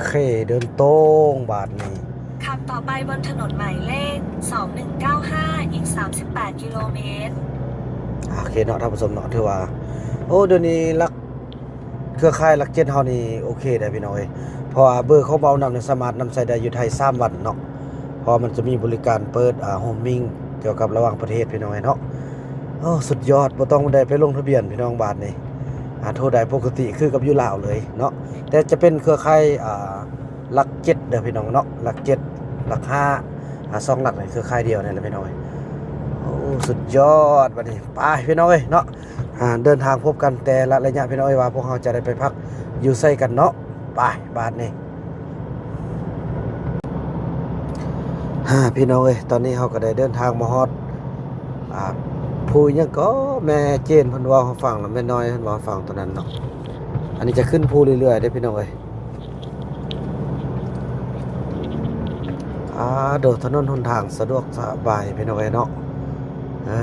ເຄ ເດີນຕົງບາດນີ້. ຂັບต่อไปบนถนนหมายเลขสองหนึ่งเก้าห้า อีกสามสิบแปดกิโลเมตร. ໂอเคเนาะท่านผู้ชมเนาะ ถือว่า โอ้ เดี๋ยวนี้หลัก เครือข่ายหลักเจ็ดเฮานี่โอเคได้พี่น้องเอ้ย เพราะว่าเบอร์ของเบานำนี่สามารถนำใช้ได้อยู่ไทยสามวันเนาะ เพราะว่ามันจะมีบริการเปิด อ่า โฮมมิ่งเกี่ยวกับระหว่างประเทศพี่น้องเอ้ยเนาะ. โอ้ สุดยอด บ่ต้องได้ไปลงทะเบียนพี่น้องบาดนี้ อ่า โทรได้ปกติคือกับอยู่ลาวเลยเนาะ แต่จะเป็นเครือข่าย อ่า หลักเจ็ดเด้อพี่น้องเนาะ หลักเจ็ด หลักห้า อ่า สองหลักนี่เครือข่ายเดียวนี่แหละพี่น้องเอ้ย. โอ้ สุดยอด บาดนี้ ไปพี่น้องเอ้ยเนาะ อ่า เดินทางพบกันแต่ละระยะพี่น้องเอ้ย ว่าพวกเฮาจะได้ไปพักอยู่ไสกันเนาะ. ໄປບາດນີ້ ຮາ ພີ່ນ້ອງເອີຍ, ຕອນນີ້ເຮົາກໍໄດ້ເດີນທາງມາຮອດ ອ່າ ພູຫຍັງກໍ ແມ່ເຈນເພິ່ນເວົ້າໃຫ້ຟັງ ແມ່ນ້ອຍເພິ່ນເວົ້າໃຫ້ຟັງຕອນນັ້ນເນາະ. ອັນນີ້ຈະຂຶ້ນພູເລື້ອຍໆເດ້ ພີ່ນ້ອງເອີຍ. ອ່າ ໂດ ຖະໜົນຫົນທາງສະດວກສະບາຍ ພີ່ນ້ອງເອີຍເນາະ. ເອີ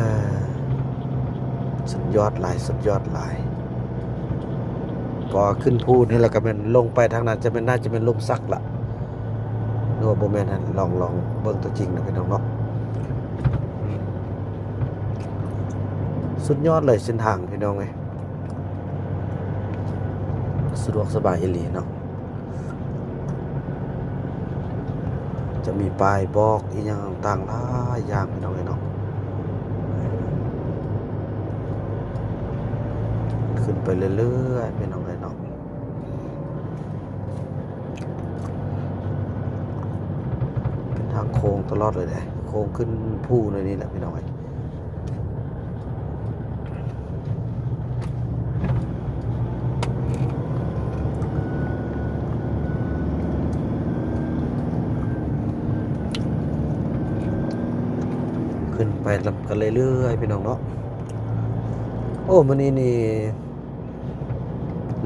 ສຸດຍອດຫຼາຍ ສຸດຍອດຫຼາຍ. ເພາະວ່າຂຶ້ນພູນີ້ແລ້ວກໍແມ່ນລົງໄປທາງນັ້ນຈະແມ່ນ ໜ້າຈະແມ່ນລົມສັກລະ ຫຼືວ່າບໍ່ແມ່ນຫັ້ນ. ລອງ ລອງເບິ່ງຕົວຈິງນະ ພີ່ນ້ອງເນາະ. ອືມ ສຸດຍອດເລີຍເສັ້ນທາງ ພີ່ນ້ອງເອີຍ, ສະດວກສະບາຍອີ່ຫຼີເນາະ. ຈະມີປ້າຍບອກອີ່ຫຍັງຕ່າງໆຫຼາຍຢ່າງ ພີ່ນ້ອງເອີຍເນາະ. ຂຶ້ນໄປເລື້ອຍໆ ພີ່ນ້ອງເອີຍເນາະ. ເປັນທາງໂຄ້ງຕະຫຼອດເລີຍເດ້, ໂຄ້ງຂຶ້ນພູໃນນີ້ແຫຼະ ພີ່ນ້ອງເອີຍ. ຂຶ້ນໄປນຳກັນເລື້ອຍໆ ພີ່ນ້ອງເນາະ. ໂອ້ ມື້ນີ້ນີ້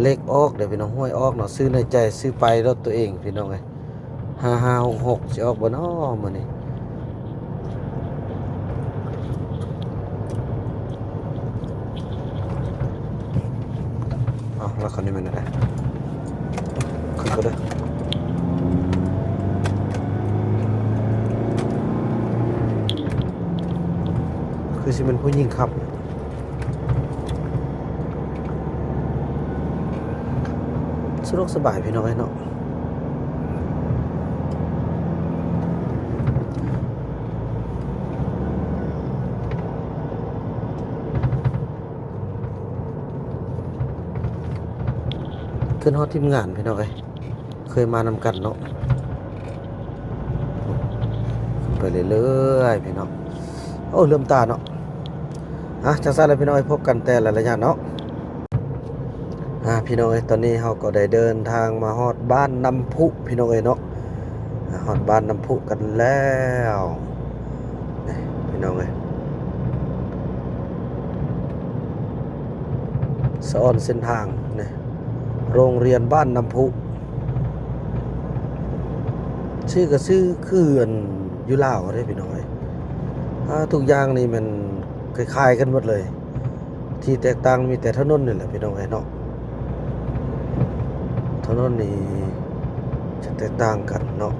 ເລກອອກເດ້ ພີ່ນ້ອງ, ຫວຍອອກເນາະ. ຊື້ໃນໃຈ ຊື້ໄປລົດຕົວເອງ ພີ່ນ້ອງເອີຍ. ຫ້າຫ້າຫົກຫົກ ຊິອອກບໍ່ນໍມື້ນີ້? ເອົາ ລັກຄັນນີ້ແມ່ນແນວໃດ? ຂຶ້ນກໍໄດ້. ຄືຊິແມ່ນຜູ້ຍິງຂັບ. ສະດວກສະບາຍ ພີ່ນ້ອງເອີຍເນາະ. ຂຶ້ນຮອດທີມງານ ພີ່ນ້ອງເອີຍ. ເຄີຍມານຳກັນເນາະ. ໄປເລື້ອຍໆ ພີ່ນ້ອງ. ໂອ້ ເຫຼື້ອມຕາເນາະ. ອ່ະ ຈັ່ງຊັ້ນແຫຼະ ພີ່ນ້ອງເອີຍ, ພົບກັນແຕ່ລະໄລຍະເນາະ. ອ່າ ພີ່ນ້ອງເອີຍ, ຕອນນີ້ເຮົາກໍໄດ້ເດີນທາງມາຮອດບ້ານນ້ຳພຸ ພີ່ນ້ອງເອີຍເນາະ. ອ່າ ຮອດບ້ານນ້ຳພຸກັນແລ້ວ. ນີ້ ພີ່ນ້ອງເອີຍ, ສະອອນເສັ້ນທາງນີ້ ໂຮງຮຽນບ້ານນ້ຳພຸ. ຊື່ກໍຊື່ຄືອັນຢູ່ລາວເດ້ ພີ່ນ້ອງເອີຍ. ອ່າ ທຸກຢ່າງນີ້ແມ່ນຄ້າຍໆກັນໝົດເລີຍ, ທີ່ແຕກຕ່າງມີແຕ່ຖະໜົນນີ້ແຫຼະ ພີ່ນ້ອງເອີຍເນາະ. ຖະໜົນນີ້ຈະແຕກຕ່າງກັນເນາະ.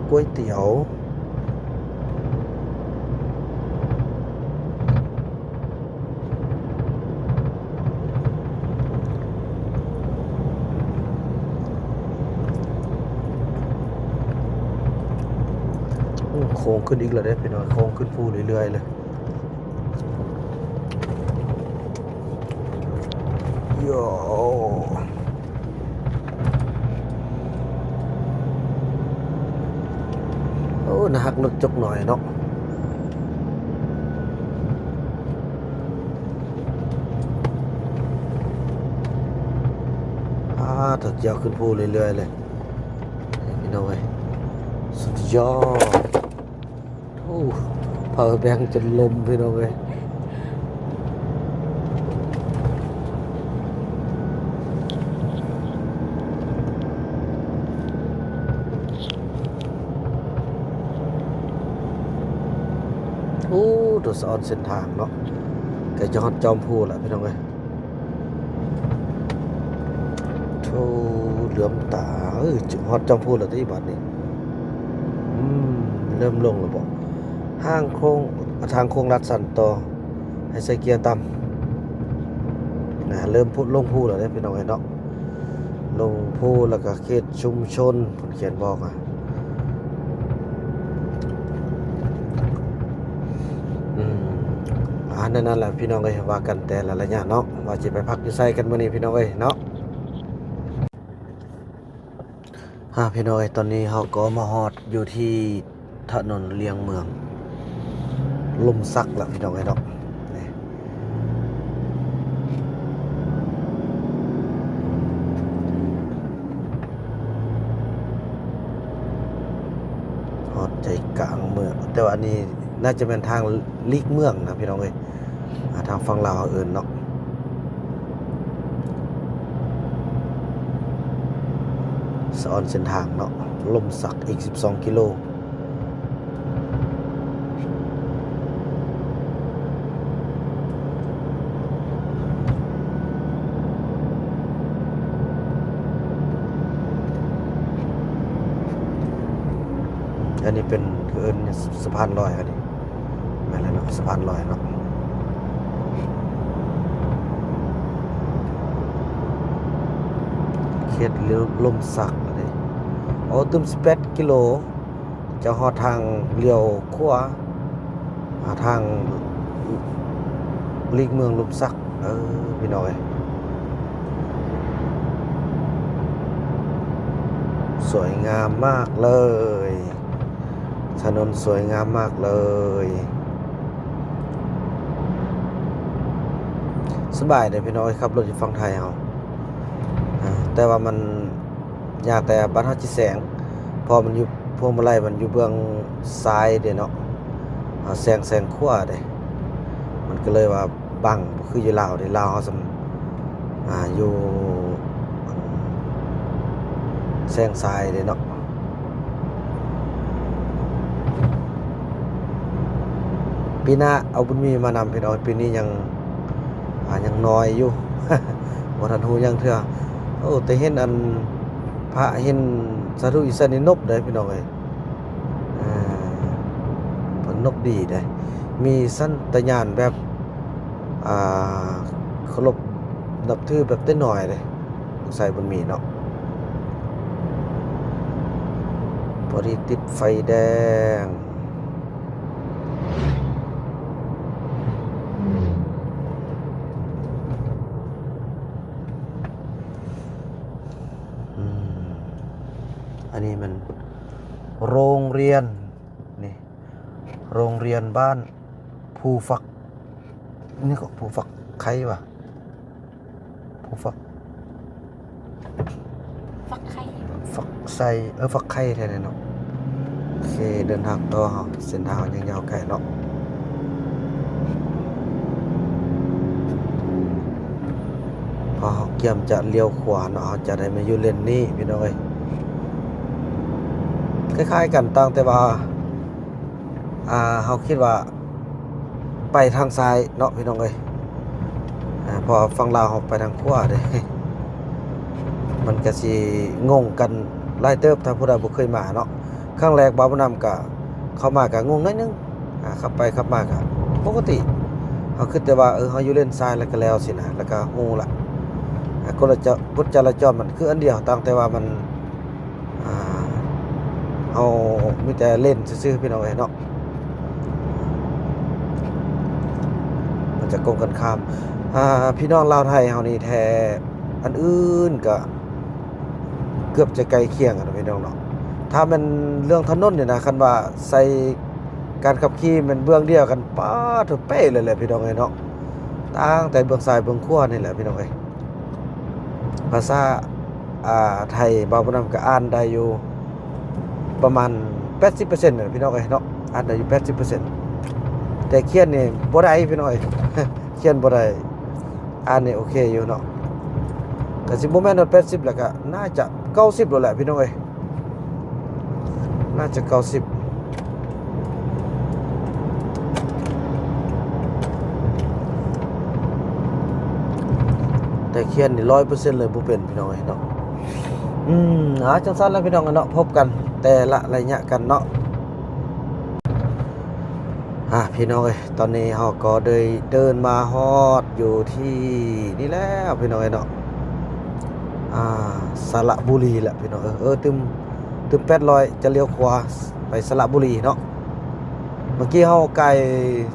ກ໋ວຍຕຽວ. ໂອ້ ໂຄ້ງຂຶ້ນອີກແລ້ວເດ້ ພີ່ນ້ອງ, ໂຄ້ງຂຶ້ນພູເລື້ອຍໆເລີຍ. ໂຢ ໂອ້ ໜ້າຮັກລົດຈົກໜ້ອຍເນາະ. ອາ ເຖິກກ່ຽວຂຶ້ນພູເລື້ອຍໆເລີຍ ພີ່ນ້ອງເອີຍ, ສຸດຍອດ. ໂອ້ ພາວເວີແບັງຈົນລົ້ມ ພີ່ນ້ອງເອີຍ. ໂອ້ ໂຕສະອອນເສັ້ນທາງເນາະ, ໃກ້ຈະຮອດຈອມພູແລ້ວ ພີ່ນ້ອງເອີຍ. ໂທ້ ເຫຼື້ອມຕາ. ເອີ ຮອດຈອມພູແລ້ວຕິບາດນີ້. ອືມ ເລີ່ມລົງແລ້ວບໍ? ທາງໂຄ້ງ ທາງໂຄ້ງລັດຊັນຕໍ່ ໃຫ້ໃສ່ເກຍຕ່ຳນະ. ເລີ່ມພຸ ລົງພູແລ້ວເດ້ ພີ່ນ້ອງເອີຍເນາະ. ລົງພູແລ້ວກໍເຂດຊຸມຊົນ ເພິ່ນຂຽນບອກອະ. ອືມ ອ່າ ນັ້ນແຫຼະ ພີ່ນ້ອງເອີຍ, ວ່າກັນແຕ່ລະໄລຍະເນາະ ວ່າຊິໄປພັກຢູ່ໃສກັນມື້ນີ້ ພີ່ນ້ອງເອີຍເນາະ. ອ່າ ພີ່ນ້ອງເອີຍ, ຕອນນີ້ເຮົາກໍມາຮອດຢູ່ທີ່ຖະໜົນລຽງເມືອງ ລົມສັກລະ ພີ່ນ້ອງເອີຍເນາະ. ນີ້ ກາງເມືອງ, ແຕ່ວ່າອັນນີ້ໜ້າຈະແມ່ນທາງຫຼີກເມືອງນະພີ່ນ້ອງເອີຍ, ອ່າ ທາງຝັ່ງລາວເຮົາເອີ້ນເນາະ. ສະອອນເສັ້ນທາງເນາະ, ລົມສັກອີກສິບສອງກິໂລ. ອັນນີ້ເປັນ ເອີ້ນສະພານລອຍ ອັນນີ້ແມ່ນແລ້ວເນາະ, ສະພານລອຍເນາະ, ເຂດລົມສັກເດ້. ໂອ້ ຕື່ມສິບແປດກິໂລ ຈະຮອດທາງລ້ຽວຂວາ ອ່າ ທາງຫຼີກເມືອງລົມສັກ. ເອີ ພີ່ນ້ອງເອີຍ ສວຍງາມມາກເລີຍ, ຖະໜົນສວຍງາມມາກເລີຍ. ສະບາຍເດ້ພີ່ນ້ອງເອີຍ, ຂັບລົດຢູ່ຝັ່ງໄທເຮົາ ອ່າ ແຕ່ວ່າມັນ ຍາກແຕ່ບ້ານເຮົາຊິແຊງ ເພາະມັນຢູ່ ພວງມາໄລມັນຢູ່ເບື້ອງຊ້າຍເດ້ເນາະ, ເຮົາແຊງ ແຊງຂວາເດ້, ມັນກໍເລີຍວ່າບັງ ບໍ່ຄືຢູ່ລາວເດ້. ລາວເຮົາສ່ຳ ອ່າ ຢູ່ ແຊງຊ້າຍເດ້ເນາະ. ປີໜ້າເອົາບຸນມີມານຳພີ່ນ້ອງ, ປີນີ້ຍັງ ອ່າ ຍັງນ້ອຍຢູ່ ບໍ່ທັນຮູ້ຫຍັງເທື່ອ. ໂອ້ ແຕ່ເຫັນອັນພະ ເຫັນສາທຸອີກຊັ້ນນີ້ນົບເດ້ພີ່ນ້ອງເອີຍ, ອ່າ ເພິ່ນນົບດີເດ້, ມີສັນຕະຍານແບບ ອ່າ ເຄົາລົບນັບຖືແບບແຕ່ນ້ອຍເດ້ ລູກຊາຍບຸນມີເນາະ. ພໍດີຕິດໄຟແດງ. ອືມ ອັນນີ້ມັນໂຮງຮຽນ ນີ້ ໂຮງຮຽນບ້ານພູຝັກ ນີ້ກໍພູຝັກໄຄຫວາ? ພູຝັກ ຝັກໄຄ ຝັກໄຊ ເອີ ຝັກໄຄແທ້ເນາະ. ໂອເຄ ເດີນທາງຕໍ່ເຮົາ, ເສັ້ນທາງເຮົາຍັງຍາວໄກເນາະ. ພໍເຮົາກຽມຈະລ້ຽວຂວາເນາະ, ເຮົາຈະໄດ້ມາຢູ່ເລນນີ້ພີ່ນ້ອງເອີຍ. ຄ້າຍໆກັນ, ຕ່າງແຕ່ວ່າ ອ່າ ເຮົາຄິດວ່າໄປທາງຊ້າຍເນາະພີ່ນ້ອງເອີຍ, ອ່າ ເພາະວ່າຝັ່ງລາວເຮົາໄປທາງຂວາເດ້. ມັນກະຊິງົງກັນຫຼາຍເຕີບ ຖ້າຜູ້ໃດບໍ່ເຄີຍມາເນາະ. ຄັ້ງແລກບ່າວບຸນນຳກະເຂົ້າມາກະງົງໜ້ອຍໜຶ່ງ, ອ່າ ຂັບໄປຂັບມາກະປົກກະຕິ. ເຮົາຄິດແຕ່ວ່າ ເອີ ເຮົາຢູ່ເລນຊ້າຍແລ້ວກະແລ້ວຊີ້ນະ, ແລ້ວກະຮູ້ລະ ອ່າ ກົດຈະ ກົດຈະລາຈອນມັນຄືອັນດຽວ, ຕ່າງແຕ່ວ່າມັນ ອ່າ ເຮົາມີແຕ່ເລນຊື່ໆ ພີ່ນ້ອງເອີຍເນາະ, ມັນຈະກົງກັນຂ້າມ. ອ່າ ພີ່ນ້ອງລາວໄທເຮົານີ້ແທ້ ອັນອື່ນກະເກືອບຈະໃກ້ຄຽງກັນເນາະ ພີ່ນ້ອງເນາະ. ຖ້າແມ່ນເລື່ອງຖະໜົນນີ້ນະ, ຄັນວ່າໃສ່ການຂັບຂີ່ແມ່ນເບື້ອງດຽວກັນ ປາດໂທ້ ເປະເລີຍແຫຼະ ພີ່ນ້ອງເອີຍເນາະ, ຕັ້ງແຕ່ເບື້ອງຊ້າຍເບື້ອງຂວານີ້ແຫຼະ ພີ່ນ້ອງເອີຍ. ພາສາ ອ່າ ໄທ ບ່າວບຸນນຳກໍອ່ານໄດ້ຢູ່ປະມານແປດສິບເປີເຊັນແຫຼະ ພີ່ນ້ອງເອີຍເນາະ, ອ່ານໄດ້ຢູ່ແປດສິບເປີເຊັນ. ແຕ່ຂຽນນີ້ບໍ່ໄດ້ ພີ່ນ້ອງເອີຍ, ຂຽນບໍ່ໄດ້, ອ່ານນີ້ໂອເຄຢູ່ເນາະ. ກໍຊິບໍ່ແມ່ນວ່າແປດສິບ ແລ້ວກໍໜ້າຈະເກົ້າສິບໂລດແຫຼະ ພີ່ນ້ອງເອີຍ. ໜ້າຈະເກົ້າສິບ. ແຕ່ຂຽນນີ້ຮ້ອຍເປີເຊັນເລີຍບໍ່ເປັນ ພີ່ນ້ອງເອີຍເນາະ. ອືມ ອ່າ ຈັ່ງຊັ້ນລະ ພີ່ນ້ອງເນາະ, ພົບກັນແຕ່ລະໄລຍະກັນເນາະ. ອ່າ ພີ່ນ້ອງເອີຍ, ຕອນນີ້ເຮົາກໍໄດ້ເດີນມາຮອດຢູ່ທີ່ນີ້ແລ້ວ ພີ່ນ້ອງເອີຍເນາະ, ອ່າ ສະລະບູລີແຫຼະ ພີ່ນ້ອງເອີຍ. ເອີ ຕື່ມ ຕື່ມແປດຮ້ອຍ ຈະລ້ຽວຂວາໄປສະລະບູລີເນາະ. ເມື່ອກີ້ເຮົາໃກ້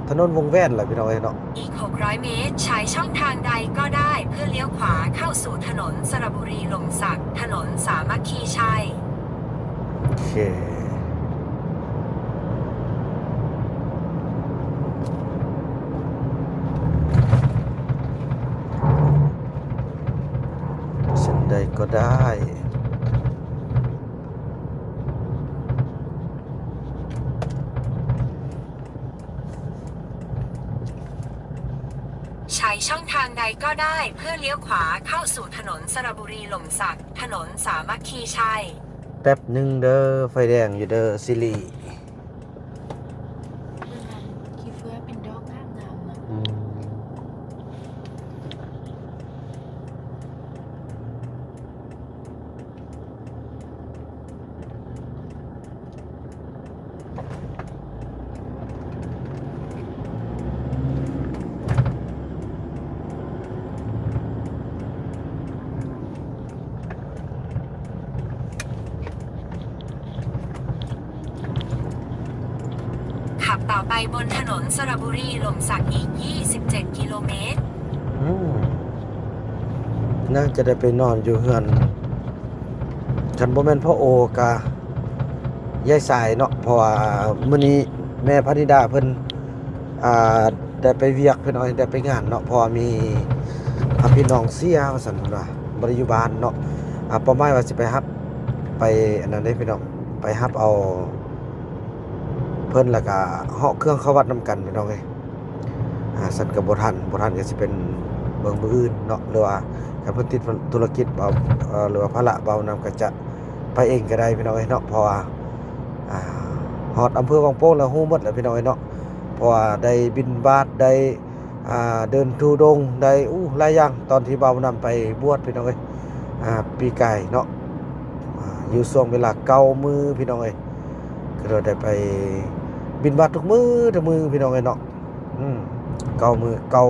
ຖະໜົນວົງແຫວນແລ້ວ ພີ່ນ້ອງເອີຍເນາະ. อีก หกร้อย เมตร ใช้ช่องทางใดก็ได้เพื่อเลี้ยวขวาเข้าสู่ถนนสระบุรีหล่มสัก ถนนสามัคคีชัย. ໂອເຄ ເສັ້ນໃດກໍໄດ້. ก็ได้เพื่อเลี้ยวขวาเข้าสู่ถนนสระบุรีหล่มสัก ถนนสามัคคีชัย ແປັບໜຶ່ງເດີ ໄຟແດງຢູ່ເດີ ຊິລິ. ຂີ້ເຟືອເປັນດອກງາມໆ ເນາະ. ອືມ. ขับต่อไปบนถนนสระบุรีหล่มสักอีกยี่สิบเจ็ดกิโลเมตร. ອືມ ໜ້າຈະໄດ້ໄປນອນຢູ່ເຮືອນ ຄັນບໍ່ແມ່ນພໍ່ໂອກະຍາຍສາຍເນາະ ເພາະວ່າມື້ນີ້ແມ່ພະນິດາເພິ່ນ ອ່າ ໄດ້ໄປວຽກ ເພິ່ນເອົາ ໄດ້ໄປງານເນາະ ເພາະວ່າມີ ອ່າ ພີ່ນ້ອງເສຍວ່າຊັ້ນ ເພິ່ນວ່າບໍ່ໄດ້ຢູ່ບ້ານເນາະ. ອ່າ ເປົ້າໝາຍວ່າຊິໄປຮັບ ໄປອັນນັ້ນເດ້ພີ່ນ້ອງ ໄປຮັບເອົາເພິ່ນ ແລ້ວກະເຫາະເຄື່ອງເຂົ້າວັດນຳກັນພີ່ນ້ອງເອີຍ. ອ່າ ຊັ້ນກໍບໍ່ທັນ ບໍ່ທັນກໍຊິເປັນເບິ່ງມື້ອື່ນເນາະ ຫຼືວ່າຄັນເພິ່ນຕິດທຸລະກິດ ເບົາ ເອີ ຫຼືວ່າພາລະເບົານຳກໍຈະໄປເອງກໍໄດ້ພີ່ນ້ອງເອີຍເນາະ. ເພາະວ່າ ອ່າ ຮອດອຳເພີວັງໂປ່ງແລ້ວຮູ້ໝົດແລ້ວພີ່ນ້ອງເອີຍເນາະ ເພາະວ່າໄດ້ບິນບາດ ໄດ້ ອ່າ ເດີນທຸດົງ ໄດ້ ອູ້ ຫຼາຍຢ່າງ ຕອນທີ່ເບົານຳໄປບວດພີ່ນ້ອງເອີຍ ອ່າ ປີກາຍເນາະ. ອ່າ ຢູ່ຊ່ວງເວລາເກົ້າມື້ພີ່ນ້ອງເອີຍ ກໍໄດ້ໄປບິນບາດທຸກມື້ ທຸກມື້ພີ່ນ້ອງເອີຍເນາະ. ອືມ ເກົ້າມື້ ເກົ້າ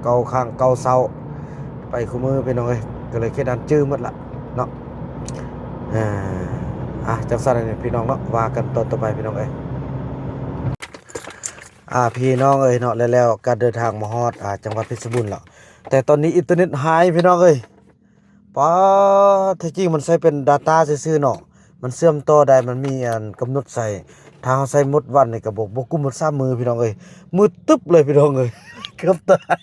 ເກົ້າຄັ້ງ ເກົ້າເຊົ້າ ໄປຄູ່ມື້ພີ່ນ້ອງເອີຍ ກໍເລີຍເຂດນັ້ນຈື່ໝົດລະເນາະ. ອ່າ ອ່າ ຈັ່ງຊັ້ນພີ່ນ້ອງເນາະ ວ່າກັນຕອນຕໍ່ໄປພີ່ນ້ອງເອີຍ. ອ່າ ພີ່ນ້ອງເອີຍເນາະ ແລ້ວ ແລ້ວການເດີນທາງມາຮອດ ອ່າ ຈັງຫວັດເພັດສະບູນແລ້ວ ແຕ່ຕອນນີ້ອິນເຕີເນັດຫາຍພີ່ນ້ອງເອີຍ. ປາດ ແທ້ຈິງມັນໃຊ້ເປັນດາຕ້າຊື່ໆເນາະ ມັນເຊື່ອມຕໍ່ໄດ້ ມັນມີອັນກຳນົດໃຊ້ ຖ້າເຮົາໃຊ້ໝົດວັນນີ້ກໍບໍ່ ບໍ່ກຸ້ມໝົດສາມມື້ພີ່ນ້ອງເອີຍ ມືດຕຶບເລີຍພີ່ນ້ອງເອີຍ ເກືອບຕາຍ.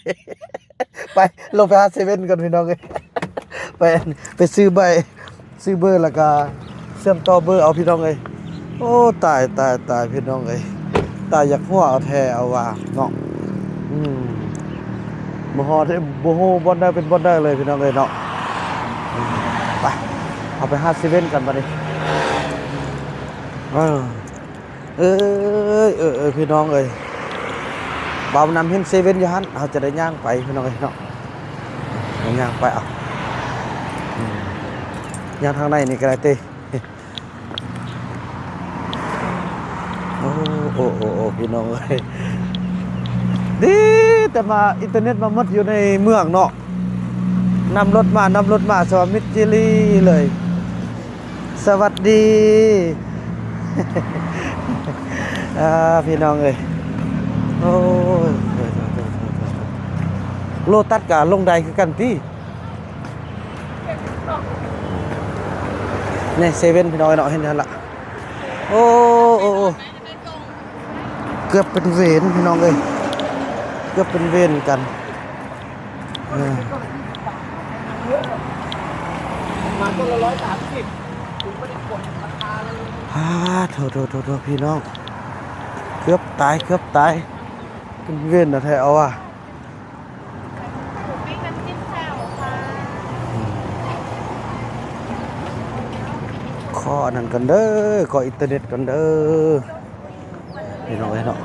ໄປ ລົງໄປຫາເຊເວັ່ນກ່ອນພີ່ນ້ອງເອີຍ ໄປ ໄປຊື້ໃບ ຊື້ເບີ ແລ້ວກະເຊື່ອມຕໍ່ເບີເອົາພີ່ນ້ອງເອີຍ. ໂອ້ ຕາຍ ຕາຍ ຕາຍ ພີ່ນ້ອງເອີຍ ຕາຍ ຢາກຫົວເອົາແທ້ເອົາວ່າເນາະ. ອືມ ບໍ່ຮອດ ບໍ່ຮູ້ບ່ອນໃດເປັນບ່ອນໃດເລີຍພີ່ນ້ອງເອີຍເນາະ. ອືມ ໄປ ເຮົາໄປຫາເຊເວັ່ນກັນບັດນີ້. ເອີ ເອີຍ ເອີຍ ເອີຍ ພີ່ນ້ອງເອີຍ ບ່າວນຳເຫັນເຊເວັ່ນຢູ່ຫັ້ນ ເຮົາຈະໄດ້ຍ່າງໄປພີ່ນ້ອງເອີຍເນາະ ໄດ້ຍ່າງໄປ. ເອົາ ອືມ ຍ່າງທາງໃນນີ້ກໍໄດ້ຕິ. ໂອ້ ໂອ້ ໂອ້ ໂອ້ ພີ່ນ້ອງເອີຍ ດີແຕ່ມາ ອິນເຕີເນັດມາໝົດຢູ່ໃນເມືອງເນາະ ນຳລົດມາ ນຳລົດມາ ສະວ່າມິດຈີລີເລີຍ. ສະຫວັດດີ ອ່າ ພີ່ນ້ອງເອີຍ ໂອ້ຍ ໂລຕັດກະລົງໄດ້ຄືກັນຕິ. ນີ້ເຊເວັ່ນພີ່ນ້ອງເອີຍເນາະ ເຫັນຫັ້ນລະ. ໂອ້ ໂອ້ ໂອ້ ເກືອບເປັນເວນພີ່ນ້ອງເອີຍ ເກືອບເປັນເວນກັນ. ເອີ ມາຕົ້ນລະຮ້ອຍສາມສິບ ເຖິງບໍ່ໄດ້ກົດລາຄາເລີຍ. ພາ ໂທ ໂທ ໂທ ໂທ ພີ່ນ້ອງ ເກືອບຕາຍ ເກືອບຕາຍ ເປັນເວນນະແທ້ເອົາວ່າ. ຂໍອັນນັ້ນກ່ອນເດີ ຂໍອິນເຕີເນັດກ່ອນເດີ ພີ່ນ້ອງເອີຍເນາະ.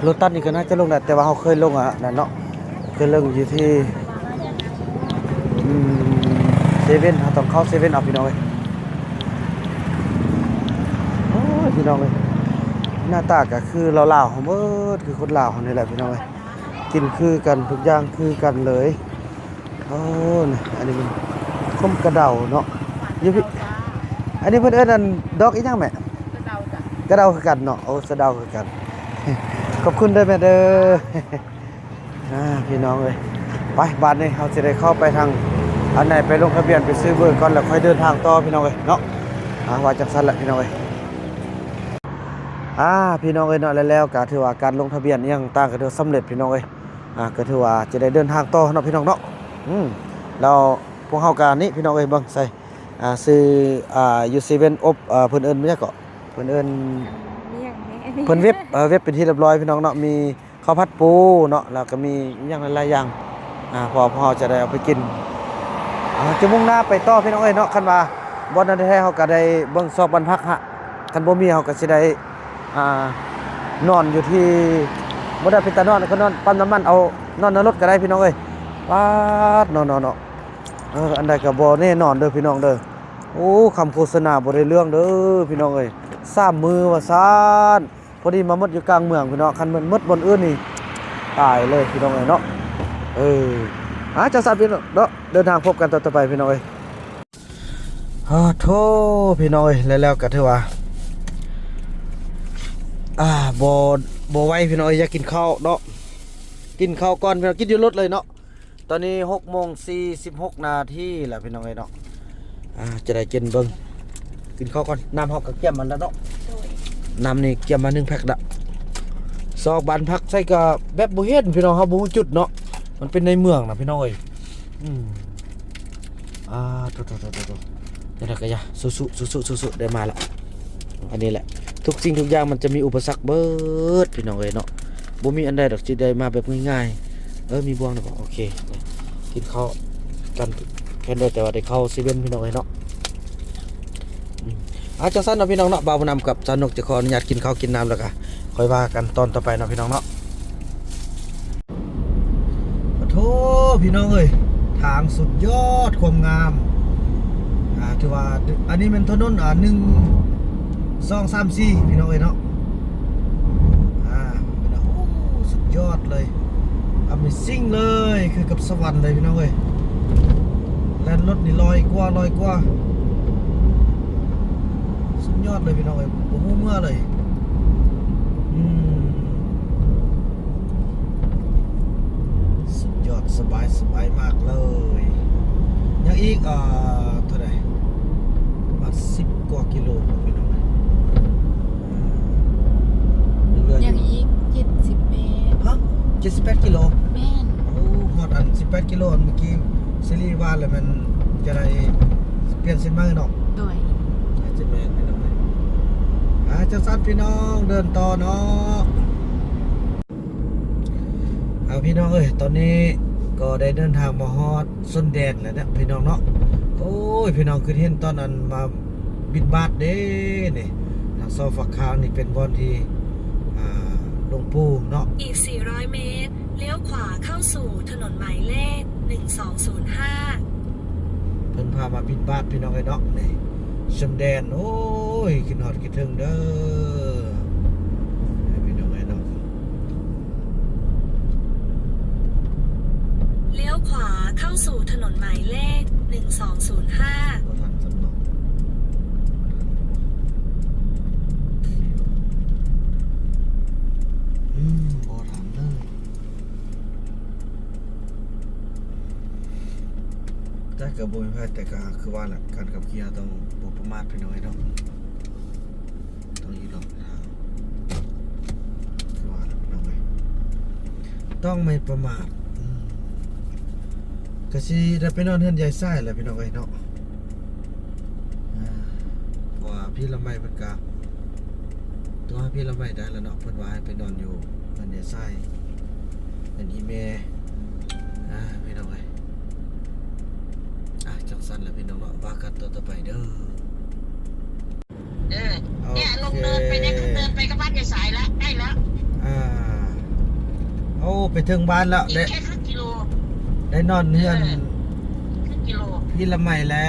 ໂລຕັດນີ້ກໍໜ້າຈະລົງໄດ້ ແຕ່ວ່າເຮົາເຄີຍລົງອັນນັ້ນເນາະ ເຄີຍລົງຢູ່ທີ່ ອືມ ເຊເວັ່ນ ເຮົາຕ້ອງເຂົ້າເຊເວັ່ນເອົາ ພີ່ນ້ອງເອີຍ. ໂອ້ຍ ພີ່ນ້ອງເອີຍ ໜ້າຕາກໍຄືລາວໆເຮົາໝົດ ຄືຄົນລາວເຮົານີ້ແຫຼະ ພີ່ນ້ອງເອີຍ. ກິນຄືກັນ ທຸກຢ່າງຄືກັນເລີຍ. ໂອ້ ອັນນີ້ມັນຂົມກະເດົາເນາະ ຢູ່ພີ້. ອັນນີ້ເພິ່ນເອີ້ນອັນດອກອີ່ຫຍັງແມ່? ກະເດົາຈ້ະ ກະເດົາຄືກັນເນາະ. ໂອ້ ສະເດົາຄືກັນ. ຂອບຄຸນເດີແມ່ເດີ. ອ່າ ພີ່ນ້ອງເອີຍ ໄປ ບາດນີ້ເຮົາຊິໄດ້ເຂົ້າໄປທາງອັນໃດ ໄປລົງທະບຽນ ໄປຊື້ເບີກ່ອນ ແລ້ວຄ່ອຍເດີນທາງຕໍ່ ພີ່ນ້ອງເອີຍເນາະ. ອ່າ ວ່າຈັ່ງຊັ້ນລະ ພີ່ນ້ອງເອີຍ. ອ່າ ພີ່ນ້ອງເອີຍເນາະ ແລ້ວ ແລ້ວກໍຖືວ່າການລົງທະບຽນອີ່ຫຍັງຕ່າງກໍຖືວ່າສຳເລັດ ພີ່ນ້ອງເອີຍ. ອ່າ ກໍຖືວ່າຈະໄດ້ເດີນທາງຕໍ່ເນາະ ພີ່ນ້ອງເນາະ. ອືມ ແລ້ວພວກເຮົາກໍນີ້ ພີ່ນ້ອງເອີຍ ເບິ່ງໃສ່ ອ່າ ຊື່ ອ່າ ຢູ່ເຊເວັ່ນອົບ ເອີ ເພິ່ນເອີ້ນຫຍັງເກາະ ເພິ່ນເອີ້ນ ມີຫຍັງແດ່ ເພິ່ນເວັບ ເອີ ເວັບເປັນທີ່ຮຽບຮ້ອຍ ພີ່ນ້ອງເນາະ. ມີ ເຂົ້າຜັດປູເນາະ ແລ້ວກໍມີອີ່ຫຍັງຫຼາຍໆຢ່າງ ອ່າ ເພາະວ່າພວກເຮົາຈະໄດ້ເອົາໄປກິນ ອ່າ ຈະມຸ່ງໜ້າໄປຕໍ່ພີ່ນ້ອງເອີຍເນາະ. ຄັນວ່າບ່ອນນັ້ນແທ້ໆ ເຮົາກໍໄດ້ເບິ່ງຊອກບ້ານພັກຫະ ຄັນບໍ່ມີເຮົາກໍຊິໄດ້ ອ່າ ນອນຢູ່ທີ່ ບໍ່ໄດ້ເປັນຕານອນ ກໍນອນປ້ຳນ້ຳມັນ ເອົານອນໃນລົດກໍໄດ້ພີ່ນ້ອງເອີຍ. ປາດ ເນາະ ເນາະ ເນາະ ເອີ ອັນໃດກໍບໍ່ແນ່ນອນເດີພີ່ນ້ອງເດີ. ໂອ້ ຄຳໂຄສະນາບໍ່ໄດ້ເລື່ອງເດີພີ່ນ້ອງເອີຍ ສາມມື້ວ່າຊັ້ນ. ພໍດີມາໝົດຢູ່ກາງເມືອງພີ່ນ້ອງ ຄັນແມ່ນໝົດບ່ອນອື່ນນີ້ຕາຍເລີຍພີ່ນ້ອງເອີຍເນາະ. ເອີ ອ່າ ຈັ່ງຊັ້ນພີ່ນ້ອງເນາະ ເດີນທາງພົບກັນຕໍ່ໆໄປພີ່ນ້ອງເອີຍ. ໂອ້ໂທ້ ພີ່ນ້ອງເອີຍ ແລ້ວໆກໍຖືວ່າ ອ່າ ບໍ່ ບໍ່ໄຫວພີ່ນ້ອງເອີຍ ຢາກກິນເຂົ້າເນາະ. ກິນເຂົ້າກ່ອນພີ່ນ້ອງ ກິນຢູ່ລົດເລີຍເນາະ. ຕອນນີ້ຫົກໂມງສີ່ສິບຫົກນາທີແລ້ວພີ່ນ້ອງເອີຍເນາະ. ອ່າ ຈະໄດ້ກິນເບິ່ງ ກິນເຂົ້າກ່ອນ. ນ້ຳເຮົາກໍກຽມມາແລ້ວເນາະ. ໂດຍ ນ້ຳນີ້ກຽມມາໜຶ່ງແພັກລະ. ຊອກບ້ານພັກໃສກໍແບບບໍ່ເຫັນພີ່ນ້ອງ ເຮົາບໍ່ຮູ້ຈຸດເນາະ ມັນເປັນໃນເມືອງນະພີ່ນ້ອງເອີຍ. ອືມ ອ່າ ໂທ້ໆໆໆ ຈັ່ງໃດກໍຢ່າ ສູ້ໆ ສູ້ໆ ສູ້ໆ ໄດ້ມາລະ. ອັນນີ້ແຫຼະ ທຸກສິ່ງທຸກຢ່າງມັນຈະມີອຸປະສັກເບີດພີ່ນ້ອງເອີຍເນາະ. ບໍ່ມີອັນໃດດອກທີ່ໄດ້ມາແບບງ່າຍໆ. ເອີ ມີບ່ວງນະບໍ? ໂອເຄ ກິນເຂົ້າກັນແຄ່ນັ້ນ ແຕ່ວ່າໄດ້ເຂົ້າເຊເວັ່ນພີ່ນ້ອງເອີຍເນາະ. ອືມ ອ່າ ຈັ່ງຊັ້ນເນາະພີ່ນ້ອງເນາະ ບ່າວບຸນນຳກັບສາວນົກຈະຂໍອະນຸຍາດກິນເຂົ້າກິນນ້ຳ ແລ້ວກະຄ່ອຍວ່າກັນຕອນຕໍ່ໄປເນາະພີ່ນ້ອງເນາະ. ໂອ້ໂທ້ ພີ່ນ້ອງເອີຍ ທາງສຸດຍອດຄວາມງາມ. ອ່າ ຖືວ່າ ອັນນີ້ແມ່ນຖະໜົນ ອ່າ ໜຶ່ງ ສອງ ສາມ ສີ່ ພີ່ນ້ອງເອີຍເນາະ. ອ່າ ພີ່ນ້ອງ ໂອ້ ສຸດຍອດເລີຍ ອາເມຊິງເລີຍ ຄືກັບສະຫວັນເລີຍພີ່ນ້ອງເອີຍ. ແລ່ນລົດນີ້ລອຍກວ່າ ລອຍກວ່າ ສຸດຍອດເລີຍພີ່ນ້ອງເອີຍ ບໍ່ຮູ້ເມື່ອເລີຍ. ອືມ ສຸດຍອດ ສະບາຍ ສະບາຍມາກເລີຍ. ຍັງອີກ ເອີ ເທົ່າໃດ ປະມານສິບກວ່າກິໂລພີ່ນ້ອງເອີຍ. ຍັງອີກເຈັດສິບແປດ. ຮະ ເຈັດສິບແປດກິໂລ? ແມ່ນ. ໂອ້ ຮອດອັນສິບແປດກິໂລ ອັນເມື່ອກີ້ຊີລີວ່າແລ້ວ ແມ່ນຈະໄດ້ປ່ຽນເສັ້ນໃໝ່ເນາະ. ໂດຍ ອາດຈະແມ່ນພີ່ນ້ອງເອີຍ. ອ່າ ຈັ່ງຊັ້ນພີ່ນ້ອງ ເດີນຕໍ່ເນາະ. ເອົາ ພີ່ນ້ອງເອີຍ ຕອນນີ້ກໍໄດ້ເດີນທາງມາຮອດຊົນແດນແລ້ວເນາະພີ່ນ້ອງເນາະ. ໂອ້ຍ ພີ່ນ້ອງຄືເຫັນຕອນນັ້ນມາບິນບາດເດ້ນີ້ ທາງຊອກຟາກຂ້າງນີ້ເປັນບ່ອນທີ່ ອ່າ ຫຼວງປູ່ເນາະ. ອີກສີ່ຮ້ອຍເມດ ລ້ຽວຂວາເຂົ້າສູ່ຖະໜົນໝາຍເລກໜຶ່ງສອງສູນຫ້າ. ເພິ່ນພາມາບິນບາດພີ່ນ້ອງເອີຍເນາະ ນີ້ ຊົນແດນ. ໂອ້ຍ ຄິດຮອດຄິດເຖິງເດີພີ່ນ້ອງເອີຍເນາະ. ລ້ຽວຂວາເຂົ້າສູ່ຖະໜົນໝາຍເລກໜຶ່ງສອງສູນຫ້າ. ບໍ່ທັນສຳເນາະ ອືມ ບໍ່ທັນເລີຍ. ແຕ່ກໍບໍ່ມີໃຜ ແຕ່ກໍຄືວ່າແຫຼະ ການຂັບຂີ່ເຮົາຕ້ອງບໍ່ປະໝາດພີ່ນ້ອງເອີຍເນາະ. ຕ້ອງຢູ່ລອບທາງ ຄືວ່າແຫຼະພີ່ນ້ອງເອີຍ ຕ້ອງໄມ່ປະໝາດ. ອືມ ກໍຊິໄດ້ໄປນອນເຮືອນຍາຍຊາຍແຫຼະພີ່ນ້ອງເອີຍເນາະ. ອ່າ ເພາະວ່າພີ່ລຳໄຍເພິ່ນກະ ໂທຫາພີ່ລຳໄຍໄດ້ແລ້ວເນາະ ເພິ່ນວ່າໃຫ້ໄປນອນຢູ່ເຮືອນຍາຍຊາຍ ເຮືອນອີ່ແມ່. ອ່າ ພີ່ນ້ອງເອີຍ ອ່າ ຈັ່ງຊັ້ນລະພີ່ນ້ອງເນາະ ວ່າກັນຕໍ່ໆໄປເດີ. ເອີ ໂອເຄ ເນຍ ລົງເນີນໄປເນຍ ຂຶ້ນເນີນໄປກໍບ້ານຍາຍສາຍລະ ໃກ້ລະ. ອ່າ ໂອ້ ໄປເຖິງບ້ານລະ ອີກ ໄດ້ ແຄ່ຄຶ່ງກິໂລ ໄດ້ນອນເຮືອນ ເອີ ຄຶ່ງກິໂລ ພີ່ລະໄມແລ້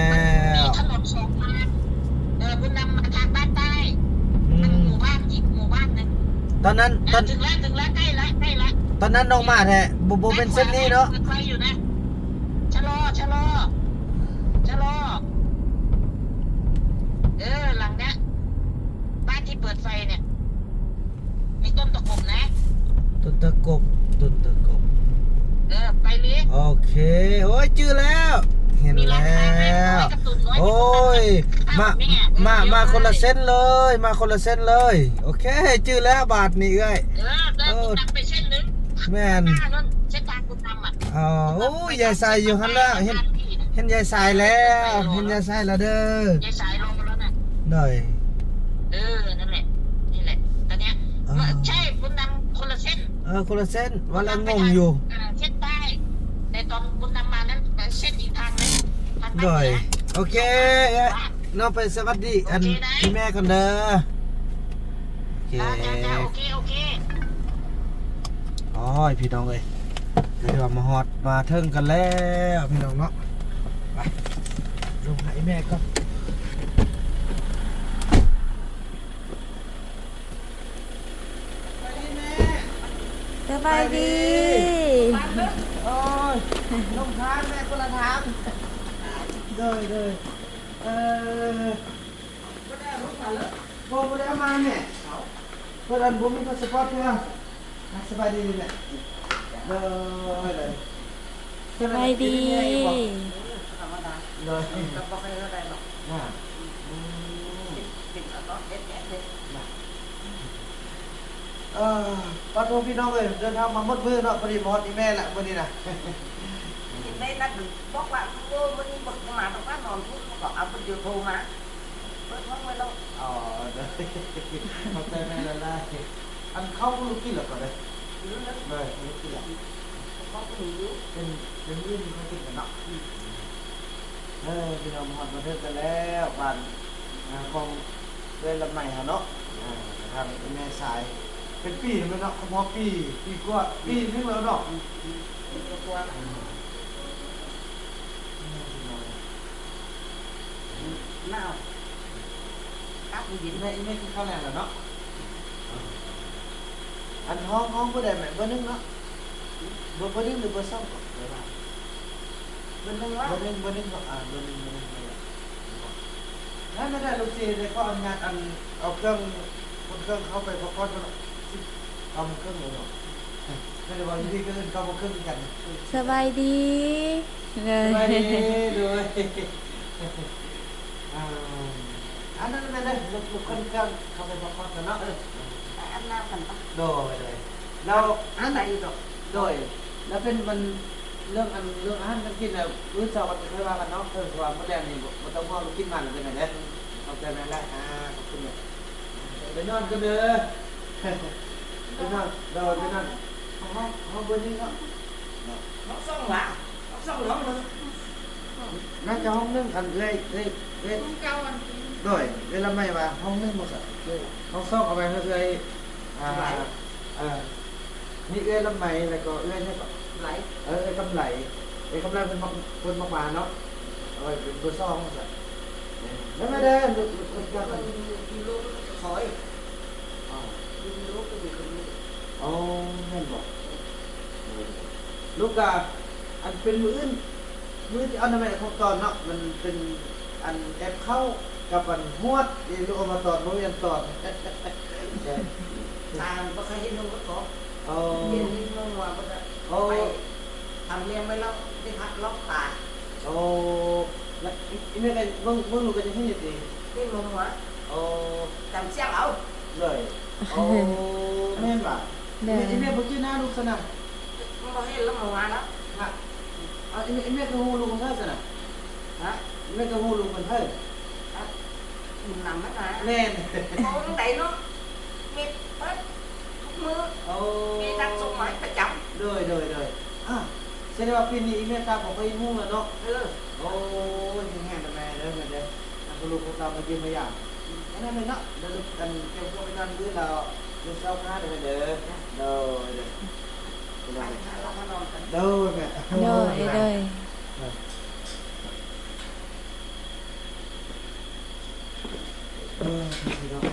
ວ. ມີຖະໜົນສອງທາງ ເອີ ບຸນນຳມາທາງດ້ານໃຕ້ ອືມ ທາງໝູ່ບ້ານ ອີກໝູ່ບ້ານໜຶ່ງ. ຕອນນັ້ນ ເອີ ຕອນ ເຖິງລະ ເຖິງລະ ໃກ້ລະ ໃກ້ລະ. ຕອນນັ້ນນ້ອງມາແທ້ ບໍ່ ບໍ່ແມ່ນເສັ້ນນີ້ເນາະ. ເປີດໄຟຢູ່ນະ ຊະລໍ ຊະລໍ ຊະລໍ. ເອີ ຫຼັງເນຍ ບ້ານທີ່ເປີດໄຟເນຍ ມີຕົ້ນຕະກົບນະ ຕົ້ນຕະກົບ ຕົ້ນຕະກົບ. ເອີ ໄປເລີຍ ໂອເຄ. ໂອ້ຍ ຈື່ແລ້ວ ເຫັນແລ້ວ. ໂອ້ຍ ມາ ມາ ມາຄົນລະເສັ້ນເລີຍ ມາຄົນລະເສັ້ນເລີຍ. ໂອເຄ ຈື່ແລ້ວບາດນີ້ເອື້ອຍ. ເອີ ເດີນ ເອີ ໄປເສັ້ນໜຶ່ງ ແມ່ນ ເສັ້ນທາງ ອໍ ໂອ້ຍ ຍາຍສາຍຢູ່ຫັ້ນລະ ເຫັນ ເຫັນຍາຍສາຍແລ້ວ ເຫັນຍາຍສາຍລະເດີ ຍາຍສາຍລົງມາແລ້ວນະ. ໂດຍ ເອີ ນັ້ນແຫຼະ ນີ້ແຫຼະ ຕອນເນີ້ຍ ເອີ ໃຊ່ ບຸນນຳຄົນລະເສັ້ນ ເອີ ຄົນລະເສັ້ນ ວ່າລະງົງຢູ່ ເອີ ເສັ້ນໃຕ້ ແຕ່ຕອນ ໂດຍ ໂອເຄ ນ້ອງໄປສະຫວັດດີອັນ ໂອເຄໄດ໋ ອີ່ແມ່ກ່ອນເດີ. ໂອເຄ ໂອເຄ ໂອເຄ ໂອເຄ. ໂອ້ຍ ພີ່ນ້ອງເອີຍ ກໍຖືວ່າມາຮອດມາເຖິງກັນແລ້ວ ພີ່ນ້ອງເນາະ. ໄປ ລົງຫາອີ່ແມ່ກ່ອນ. ສະບາຍດີແມ່ ສະບາຍດີ. ໂອ້ຍ ລົງທາງແມ່ ຄົນລະທາງ. ໂດຍ ໂດຍ. ເອີ ບໍ່ໄດ້ເອົາມາແມ່ ເພິ່ນອັນບໍ່ມີພາສະປອດເທື່ອ. ອ່າ ສະບາຍດີແມ່. ໂດຍ ໂດຍ. ສະບາຍດີ. ໂດຍ ກໍບໍ່ຄ່ອຍເທົ່າໃດດອກ. ອ່າ ອືມ ເປັນ ເປັນອັນເນາະ ເຮັດ ເຮັດ ເຮັດ. ເອີ ປາໂທ ພີ່ນ້ອງເອີຍ ເດີນທາງມາໝົດມື້ເນາະ ພໍດີມາຮອດອີ່ແມ່ລະມື້ນີ້ນະ. ອີ່ແມ່ນັດບອກວ່າ ໂອ້ ມື້ນີ້ບໍ່ມາດອກວ່າ ນອນພຸ້ນ ກໍເອົາເພິ່ນໂທມາ ເປີດຫ້ອງໄວ້ແລ້ວ. ອໍ ໂດຍ ຂອບໃຈແມ່ຫຼາຍໆ. ອັນເຂົ້າບໍ່ລູກກິນແລ້ວກໍໄດ້ ກິນແລ້ວ ໂດຍ ລູກກິນແລ້ວ ເຂົ້າກໍມີຢູ່ ເປັນ ເປັນມື້ນີ້ເຂົາກິນກັນເນາະ. ອືມ ເອີ ພີ່ນ້ອງ ມາຮອດມາເຖິງກັນແລ້ວ ບ້ານ ອ່າ ຂອງເອື້ອຍລຳໄໝເຮົາເນາະ. ອ່າ ທາງແມ່ຊາຍ ເປັນປີແລ້ວແມ່ນເນາະ ຄົບຮອບປີ ປີກວ່າ ປີໜຶ່ງແລ້ວເນາະ. ອືມ ປີກວ່າ ອືມ ໜາວ ອາກາດມັນເຢັນ. ແມ່ ແມ່ກິນເຂົ້າແລ້ວເນາະ. ອັນຫ້ອງ ຫ້ອງເບີໃດແມ່? ເບີໜຶ່ງເນາະ. ເບີ ເບີໜຶ່ງ ຫຼື ເບີສອງກໍໄດ້ວ່າ ເບີໜຶ່ງວະ ເບີໜຶ່ງ ເບີໜຶ່ງເນາະ. ອ່າ ເບີໜຶ່ງ ເບີໜຶ່ງ ນັ້ນແຫຼະ. ນັ້ນແຫຼະ ລູກສິໄດ້ຂໍອະນຸຍາດ ອັນ ເອົາເຄື່ອງ ຂົນເຄື່ອງເຂົ້າໄປພັກຜ່ອນກ່ອນເນາະ. ສິບເກົ້າໂມງເຄິ່ງແລ້ວເນາະ. ແມ່ນແຕ່ວ່າຢູ່ນີ້ກໍເອີ້ນເກົ້າໂມງເຄິ່ງຄືກັນ. ສະບາຍດີ. ໂດຍ ສະບາຍດີ. ໂດຍ ອ່າ ອັນນັ້ນແມ່ນເດີ ລຸກ ລຸກ ເຄື່ອງ ເຄື່ອງເຂົ້າໄປພັກຜ່ອນກ່ອນເນາະ. ເອີ ໄປອາບນ້ຳກັນປະ. ໂດຍ ໂດຍ. ແລ້ວອັນໃດຢູ່ດອກ. ໂດຍ ແລ້ວເປັນມັນ ເລື່ອງອັນ ເລື່ອງອາຫານການກິນນະ ມື້ເຊົ້າກໍຄ່ອຍວ່າກັນເນາະ. ເອີ ເພາະວ່າມື້ແລງນີ້ບໍ່ ບໍ່ຕ້ອງຫ່ວງ ລູກກິນມາແລ້ວເປັນແນວໃດ. ຂອບໃຈແມ່ຫຼາຍ. ອ່າ ຂອບຄຸນແມ່. ໄປນອນກ່ອນເດີ ໄປນອນ. ໂດຍ ໄປນອນ. ຫ້ອງ ຫ້ອງເບີນີ້ເນາະ. ຫ້ອງສອງຫວາ? ຫ້ອງສອງເນາະ. ໜ້າຈະຫ້ອງໜຶ່ງ ອັນເອື້ອຍ ເອື້ອຍ ເອື້ອຍ ໂດຍ ເອື້ອຍລຳໄມວ່າຫ້ອງໜຶ່ງບໍ່ຊະ. ເອີ ຫ້ອງສອງເອົາໄວ້ໃຫ້ເອື້ອຍ ອ່າ ເອີ ມີເອື້ອຍລຳໄມ ແລ້ວກໍເອື້ອຍຫຍັງເກາະ ໄຫຼ. ເອີ ເອື້ອຍກຳໄລ ເອື້ອຍກຳໄລເພິ່ນມັກ ເພິ່ນມັກມາເນາະ. ເອົາໄວ້ເປັນເບີສອງວ່າຊັ້ນ. ແມ່ນແລ້ວ ລູກ ລູກຄົນກາງ ຢູ່ໂລງຊອຍ. ອໍ ຢູ່ໂລງກໍມີຄົນນີ້. ອໍ ແມ່ນບໍ່? ລູກກະ ອັນເປັນມື້ອື່ນ ມື້ທີ່ເອົານຳແມ່ຂອງຕອນເນາະ ມັນເປັນອັນແອບເຂົ້າກັບອັນຫວດ ເດ ລູກເອົາມາຕອນ ບໍ່ມີອັນຕອນ. ຕາບໍ່ເຄີຍເຫັນຫວດເກາະ. ອໍ ເຫັນງົວໆ ບໍ່ໄດ້. ອໍ ໄປທຳລ້ຽງໄວ້ແລ້ວ ໄດ້ພັກລອກຕາ. ໂອ້ ລະອີ່ແມ່ກໍເບິ່ງ ເບິ່ງລູກກໍຍັງເຫັນຢູ່ຕິ? ເຫັນງົວໆ. ໂອ້ ຈຳສຽງເອົາ. ເລີຍ. ໂອ້ ແມ່ນຫວາ? ໂດຍ. ອີ່ແມ່ບໍ່ຈື່ໜ້າລູກຊັ້ນນະ? ບໍ່ເຫັນລະ ເມື່ອວານລະ. ຮະ ເອົາ ອີ່ແມ່ ອີ່ແມ່ຄືຮູ້ລູກຂອງເຮົາຊັ້ນນະ? ຮະ ອີ່ແມ່ຄືຮູ້ລູກຂອງເຮົາ? ນຳຫັ້ນນະ. ແມ່ນ. ໂອ້ ໃດເນາະ ແມ່ເປີດທຸກມື້. ໂອ້ ແມ່ຮັບສົ່ງມາໃຫ້ປະຈຳ. ໂດຍ ໂດຍ ໂດຍ. ອາ ສະແດງວ່າປີນີ້ອີ່ແມ່ຕາບໍ່ຄ່ອຍຮູ້ແລ້ວເນາະ. ເອີ ໂອ້ຍ ແຮງໆ ແມ່ເດີ ແມ່ເດີ. ອັນລູກຂອງເຮົາມາຢ້ຽມມາຢາມ ອັນນັ້ນເນາະ. ດຽວອັນ ກຽມພວກໄປນອນມື້ແລ້ວ ມື້ເຊົ້າມາເດີແມ່ເດີ. ໂດຍ ໂດຍ ໂດຍແມ່. ໂດຍ ໂດຍ. ເອີ ພີ່ນ້ອງ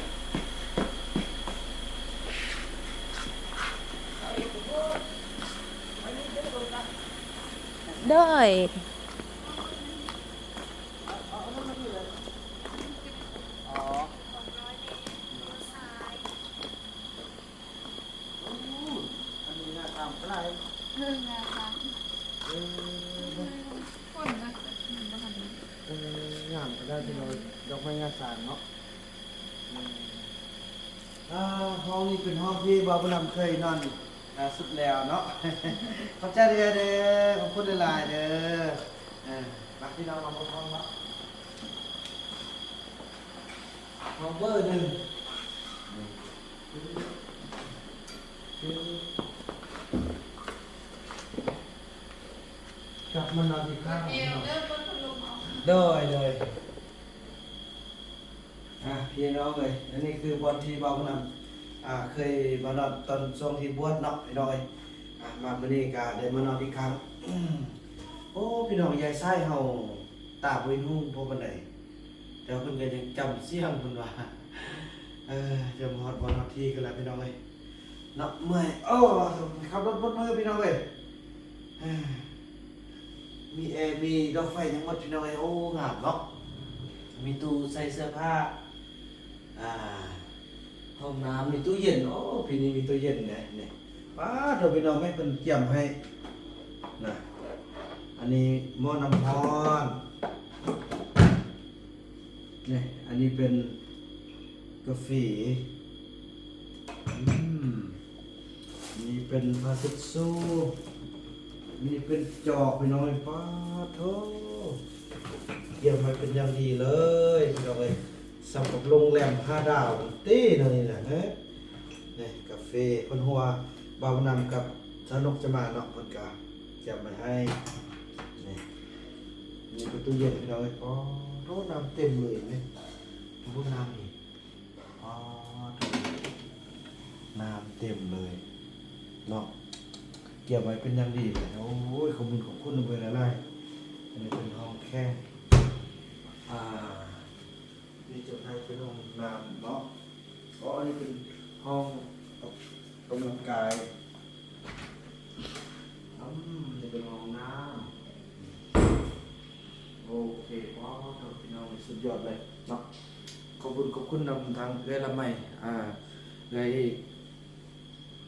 ໂດຍ. ອໍ ອັນນີ້ງາຊ້າງຫຼາຍ. ເອີ ງາຊ້າງ. ເອີ ຝົນນະ ບໍ່ທັນ. ເອີ ງາມຂະໜາດພີ່ນ້ອງ ດອກໄມ້ງາຊ້າງເນາະ. ອືມ ອ່າ ຫ້ອງນີ້ເປັນຫ້ອງທີ່ບ່າວບຸນນຳເຄີຍນອນ ອ່າ ສຸດແລ້ວເນາະ. ຂອບໃຈເດີ ຂອບຄຸນຫຼາຍໆເດີ. ເອີ ມາພີ່ນ້ອງມາເບິ່ງຫ້ອງເນາະ. ຫ້ອງເບີໜຶ່ງ ກັບມານອນທີ່ຂ້າງເນາະ. ໂດຍ ໂດຍ ອ່າ ພີ່ນ້ອງເອີຍ ອັນນີ້ຄືບ່ອນທີ່ບ່າວບຸນນຳ ອ່າ ເຄີຍມານອນຕອນຊ່ວງທີ່ບວດເນາະ ພີ່ນ້ອງເອີຍ. ອ່າ ມາມື້ນີ້ກະໄດ້ມານອນອີກຄັ້ງ. ໂອ້ ພີ່ນ້ອງ ຍາຍຊາຍເຮົາຕາບໍ່ເຫັນຮຸ່ງພໍປານໃດ ແຕ່ວ່າເພິ່ນກະຍັງຈຳສຽງເພິ່ນວ່າ ເອີ ຈະມາຮອດບ່ອນຮອດທີ່ກັນລະ ພີ່ນ້ອງເອີຍ. ເນາະ ເມື່ອຍ ໂອ້ ຂັບລົດໝົດມື້ ພີ່ນ້ອງເອີຍ. ເອີ ມີແອ ມີດອກໄຟ ຍັງໝົດ ພີ່ນ້ອງເອີຍ. ໂອ້ ງາມເນາະ ມີຕູ້ໃສ່ເສື້ອຜ້າ ອ່າ ຫ້ອງນ້ຳ ມີຕູ້ເຢັນ. ໂອ້ ປີນີ້ມີຕູ້ເຢັນເດ້ນີ້. ປາດໂທ້ ພີ່ນ້ອງເອີຍ ເພິ່ນກຽມໃຫ້ນະ. ອັນນີ້ໝໍ້ນ້ຳຮ້ອນ. ນີ້ ອັນນີ້ເປັນກາເຟ. ອືມ ນີ້ເປັນຜ້າເຊັດຊູ້. ນີ້ເປັນຈອກ ພີ່ນ້ອງເອີຍ. ປາດໂທ້ ກຽມໄວ້ເປັນຢ່າງດີເລີຍ ພີ່ນ້ອງເອີຍ. ສ່ຳກັບໂຮງແຮມຫ້າດາວເດ້ເນາະ ນີ້ນະ. ນີ້ກາເຟ ເພິ່ນຮູ້ວ່າບ່າວບຸນນຳກັບສາວນົກຈະມາເນາະ ເພິ່ນກະກຽມໄວ້ໃຫ້. ນີ້ ນີ້ເປັນຕູ້ເຢັນ ພີ່ນ້ອງເອີຍ. ປາດໂທ້ ນ້ຳເຕັມເລີຍນີ້. ໂອ້ ນ້ຳນີ້ ປາດໂທ້ ນ້ຳເຕັມເລີຍເນາະ ກຽມໄວ້ເປັນຢ່າງດີເລີຍ. ໂອ້ຍ ຂອບບຸນຂອບຄຸນນຳເພິ່ນຫຼາຍໆ. ອັນນີ້ເປັນຫ້ອງແຂກ ອ່າ ນີ້ຈະໃຫ້ເປັນຫ້ອງນ້ຳເນາະ. ອໍ ອັນນີ້ເປັນຫ້ອງອອກກຳລັງກາຍ. ອືມ ນີ້ເປັນຫ້ອງນ້ຳ. ໂອເຄ ວ້າວ ພີ່ນ້ອງ ສຸດຍອດເລີຍເນາະ. ຂອບຄຸນ ຂອບຄຸນນຳທາງເອື້ອຍລະໄມ ອ່າ ເອື້ອຍ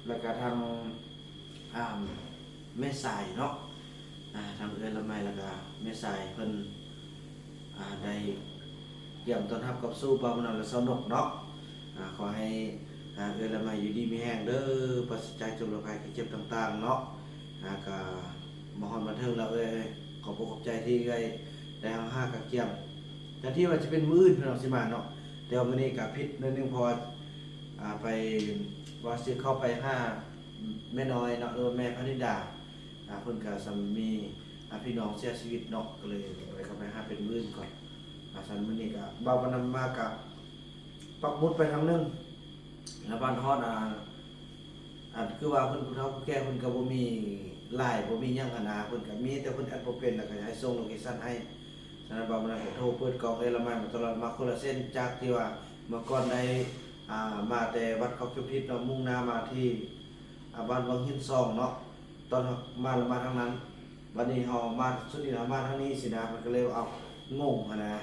ແລ້ວກະທາງ ອ່າ ແມ່ສາຍເນາະ. ອ່າ ທາງເອື້ອຍລະໄມ ແລ້ວກະແມ່ສາຍເພິ່ນ ອ່າ ໄດ້ກຽມຕ້ອນຮັບກັບສູ່ບ່າວບຸນນຳ ແລະ ສາວນົກເນາະ. ອ່າ ຂໍໃຫ້ ອ່າ ເອື້ອຍລະໄມຢູ່ດີມີແຮງເດີ ປາສະຈາກໂລກໄພໄຂ້ເຈັບຕ່າງໆເນາະ. ອ່າ ກະມາຮອດມາເຖິງແລ້ວເອື້ອຍ ຂອບອົກຂອບໃຈທີ່ເອື້ອຍໄດ້ຮັບຫາກະກຽມ ແທນທີ່ວ່າຈະເປັນມື້ອື່ນພີ່ນ້ອງຊິມາເນາະ ແຕ່ວ່າມື້ນີ້ກະຜິດໜ້ອຍໜຶ່ງ ເພາະວ່າ ອ່າ ໄປ ວ່າຊິເຂົ້າໄປຫາແມ່ນ້ອຍເນາະ ຫຼືວ່າແມ່ພະນິດາ. ອ່າ ເພິ່ນກະສ່ຳມີ ອ່າ ພີ່ນ້ອງເສຍຊີວິດເນາະ ກະເລີຍບໍ່ໄດ້ເຂົ້າໄປຫາ ເປັນມື້ອື່ນກ່ອນ. ອ່າ ຊັ້ນມື້ນີ້ກະ ບ່າວບຸນນຳມາກະປັກໝຸດໄປທາງໜຶ່ງ ແລ້ວບາດຮອດ ອ່າ ອັນຄືວ່າເພິ່ນຜູ້ເຖົ້າຜູ້ແກ່ ເພິ່ນກະບໍ່ມີ LINE ບໍ່ມີຫຍັງຫັ້ນນະ ເພິ່ນກະມີແຕ່ເພິ່ນແອັດບໍ່ເປັນ ແລ້ວກະໃຫ້ສົ່ງໂລເຄຊັນໃຫ້. ສະນັ້ນບ່າວບຸນນຳກະໂທເປີດກ້ອງເອື້ອຍລະໄມມາຕະຫຼອດ ມາຄົນລະເສັ້ນ ຈາກທີ່ວ່າເມື່ອກ່ອນໄດ້ ອ່າ ມາແຕ່ວັດເຂົ້າເຂັມທິດເນາະ ມຸ່ງໜ້າມາທີ່ ອ່າ ບ້ານວັງຫີນສອງເນາະ. ຕອນເຮົາມາລະມາທາງນັ້ນ ບາດນີ້ເຮົາມາຊຸດນີ້ ເຮົາມາທາງນີ້ຊີ້ນະ ເພິ່ນກະເລີຍວ່າ ເອົ້າ ງົງຫັ້ນນະ.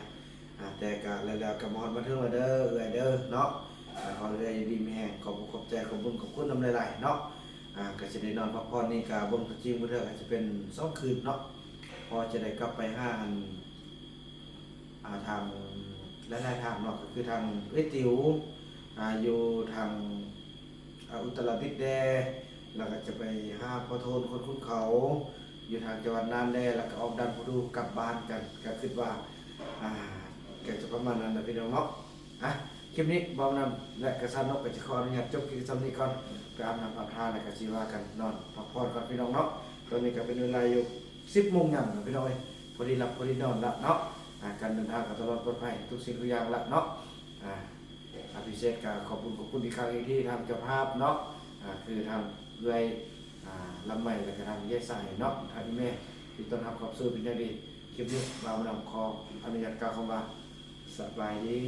ອ່າ ແຕ່ກະແລ້ວໆ ກະມາຮອດມາເຖິງແລ້ວເດີ ເອື້ອຍເດີເນາະ. ອ່າ ຂໍໃຫ້ເອື້ອຍຢູ່ດີມີແຮງ ຂອບອົກຂອບໃຈ ຂອບບຸນຂອບຄຸນນຳຫຼາຍໆເນາະ. ອ່າ ກະຊິໄດ້ນອນພັກຜ່ອນນີ້ ກະເບິ່ງຕົວຈິງເບິ່ງເທື່ອ ກະຊິເປັນສອງຄືນເນາະ ພໍຈະໄດ້ກັບໄປຫາ ອັນ ອ່າ ທາງ ຫຼາຍໆທາງເນາະ ກະຄືທາງເອື້ອຍຕິວ ອ່າ ຢູ່ທາງ ອ່າ ອຸດຕະລະດິດແດ່ ແລ້ວກະຈະໄປຫາພໍ່ໂທນຄົນຂຸນເຂົາ ຢູ່ທາງຈັງຫວັດນ່ານແດ່ ແລ້ວກະອອກດ່ານຜູ້ດູກັບບ້ານກັນ. ກະຄິດວ່າ ອ່າ ກະຈະປະມານນັ້ນລະພີ່ນ້ອງເນາະ. ອ່ະ ຄລິບນີ້ບ່າວບຸນນຳ ແລະ ກະສາວນົກກະຊິຂໍອະນຸຍາດຈົບຄລິບສ່ຳນີ້ກ່ອນ ໄປອາບນ້ຳອາບທ່າ ແລ້ວກະຊິວ່າກັນນອນພັກຜ່ອນກ່ອນພີ່ນ້ອງເນາະ. ຕອນນີ້ກະເປັນເວລາຢູ່ສິບໂມງຍາມລະພີ່ນ້ອງເອີຍ ພໍດີຫຼັບພໍດີນອນລະເນາະ. ອ່າ ການເດີນທາງກະຕະຫຼອດປອດໄພທຸກສິ່ງທຸກຢ່າງລະເນາະ. ອ່າ ອາ ພິເສດກະຂອບບຸນຂອບຄຸນອີກຄັ້ງໜຶ່ງທີ່ທາງເຈົ້າພາບເນາະ ອ່າ ຄືທາງເອື້ອຍ ອ່າ ລຳໄມ ແລະກະທາງເອື້ອຍສາຍເນາະ ທາງອີ່ແມ່ທີ່ຕ້ອນຮັບເຂົ້າສູ່ເປັນຢ່າງດີ. ຄລິບນີ້ບ່າວບຸນນຳຂໍອະນຸຍາດກ່າວຄຳວ່າ ສະບາຍດີ.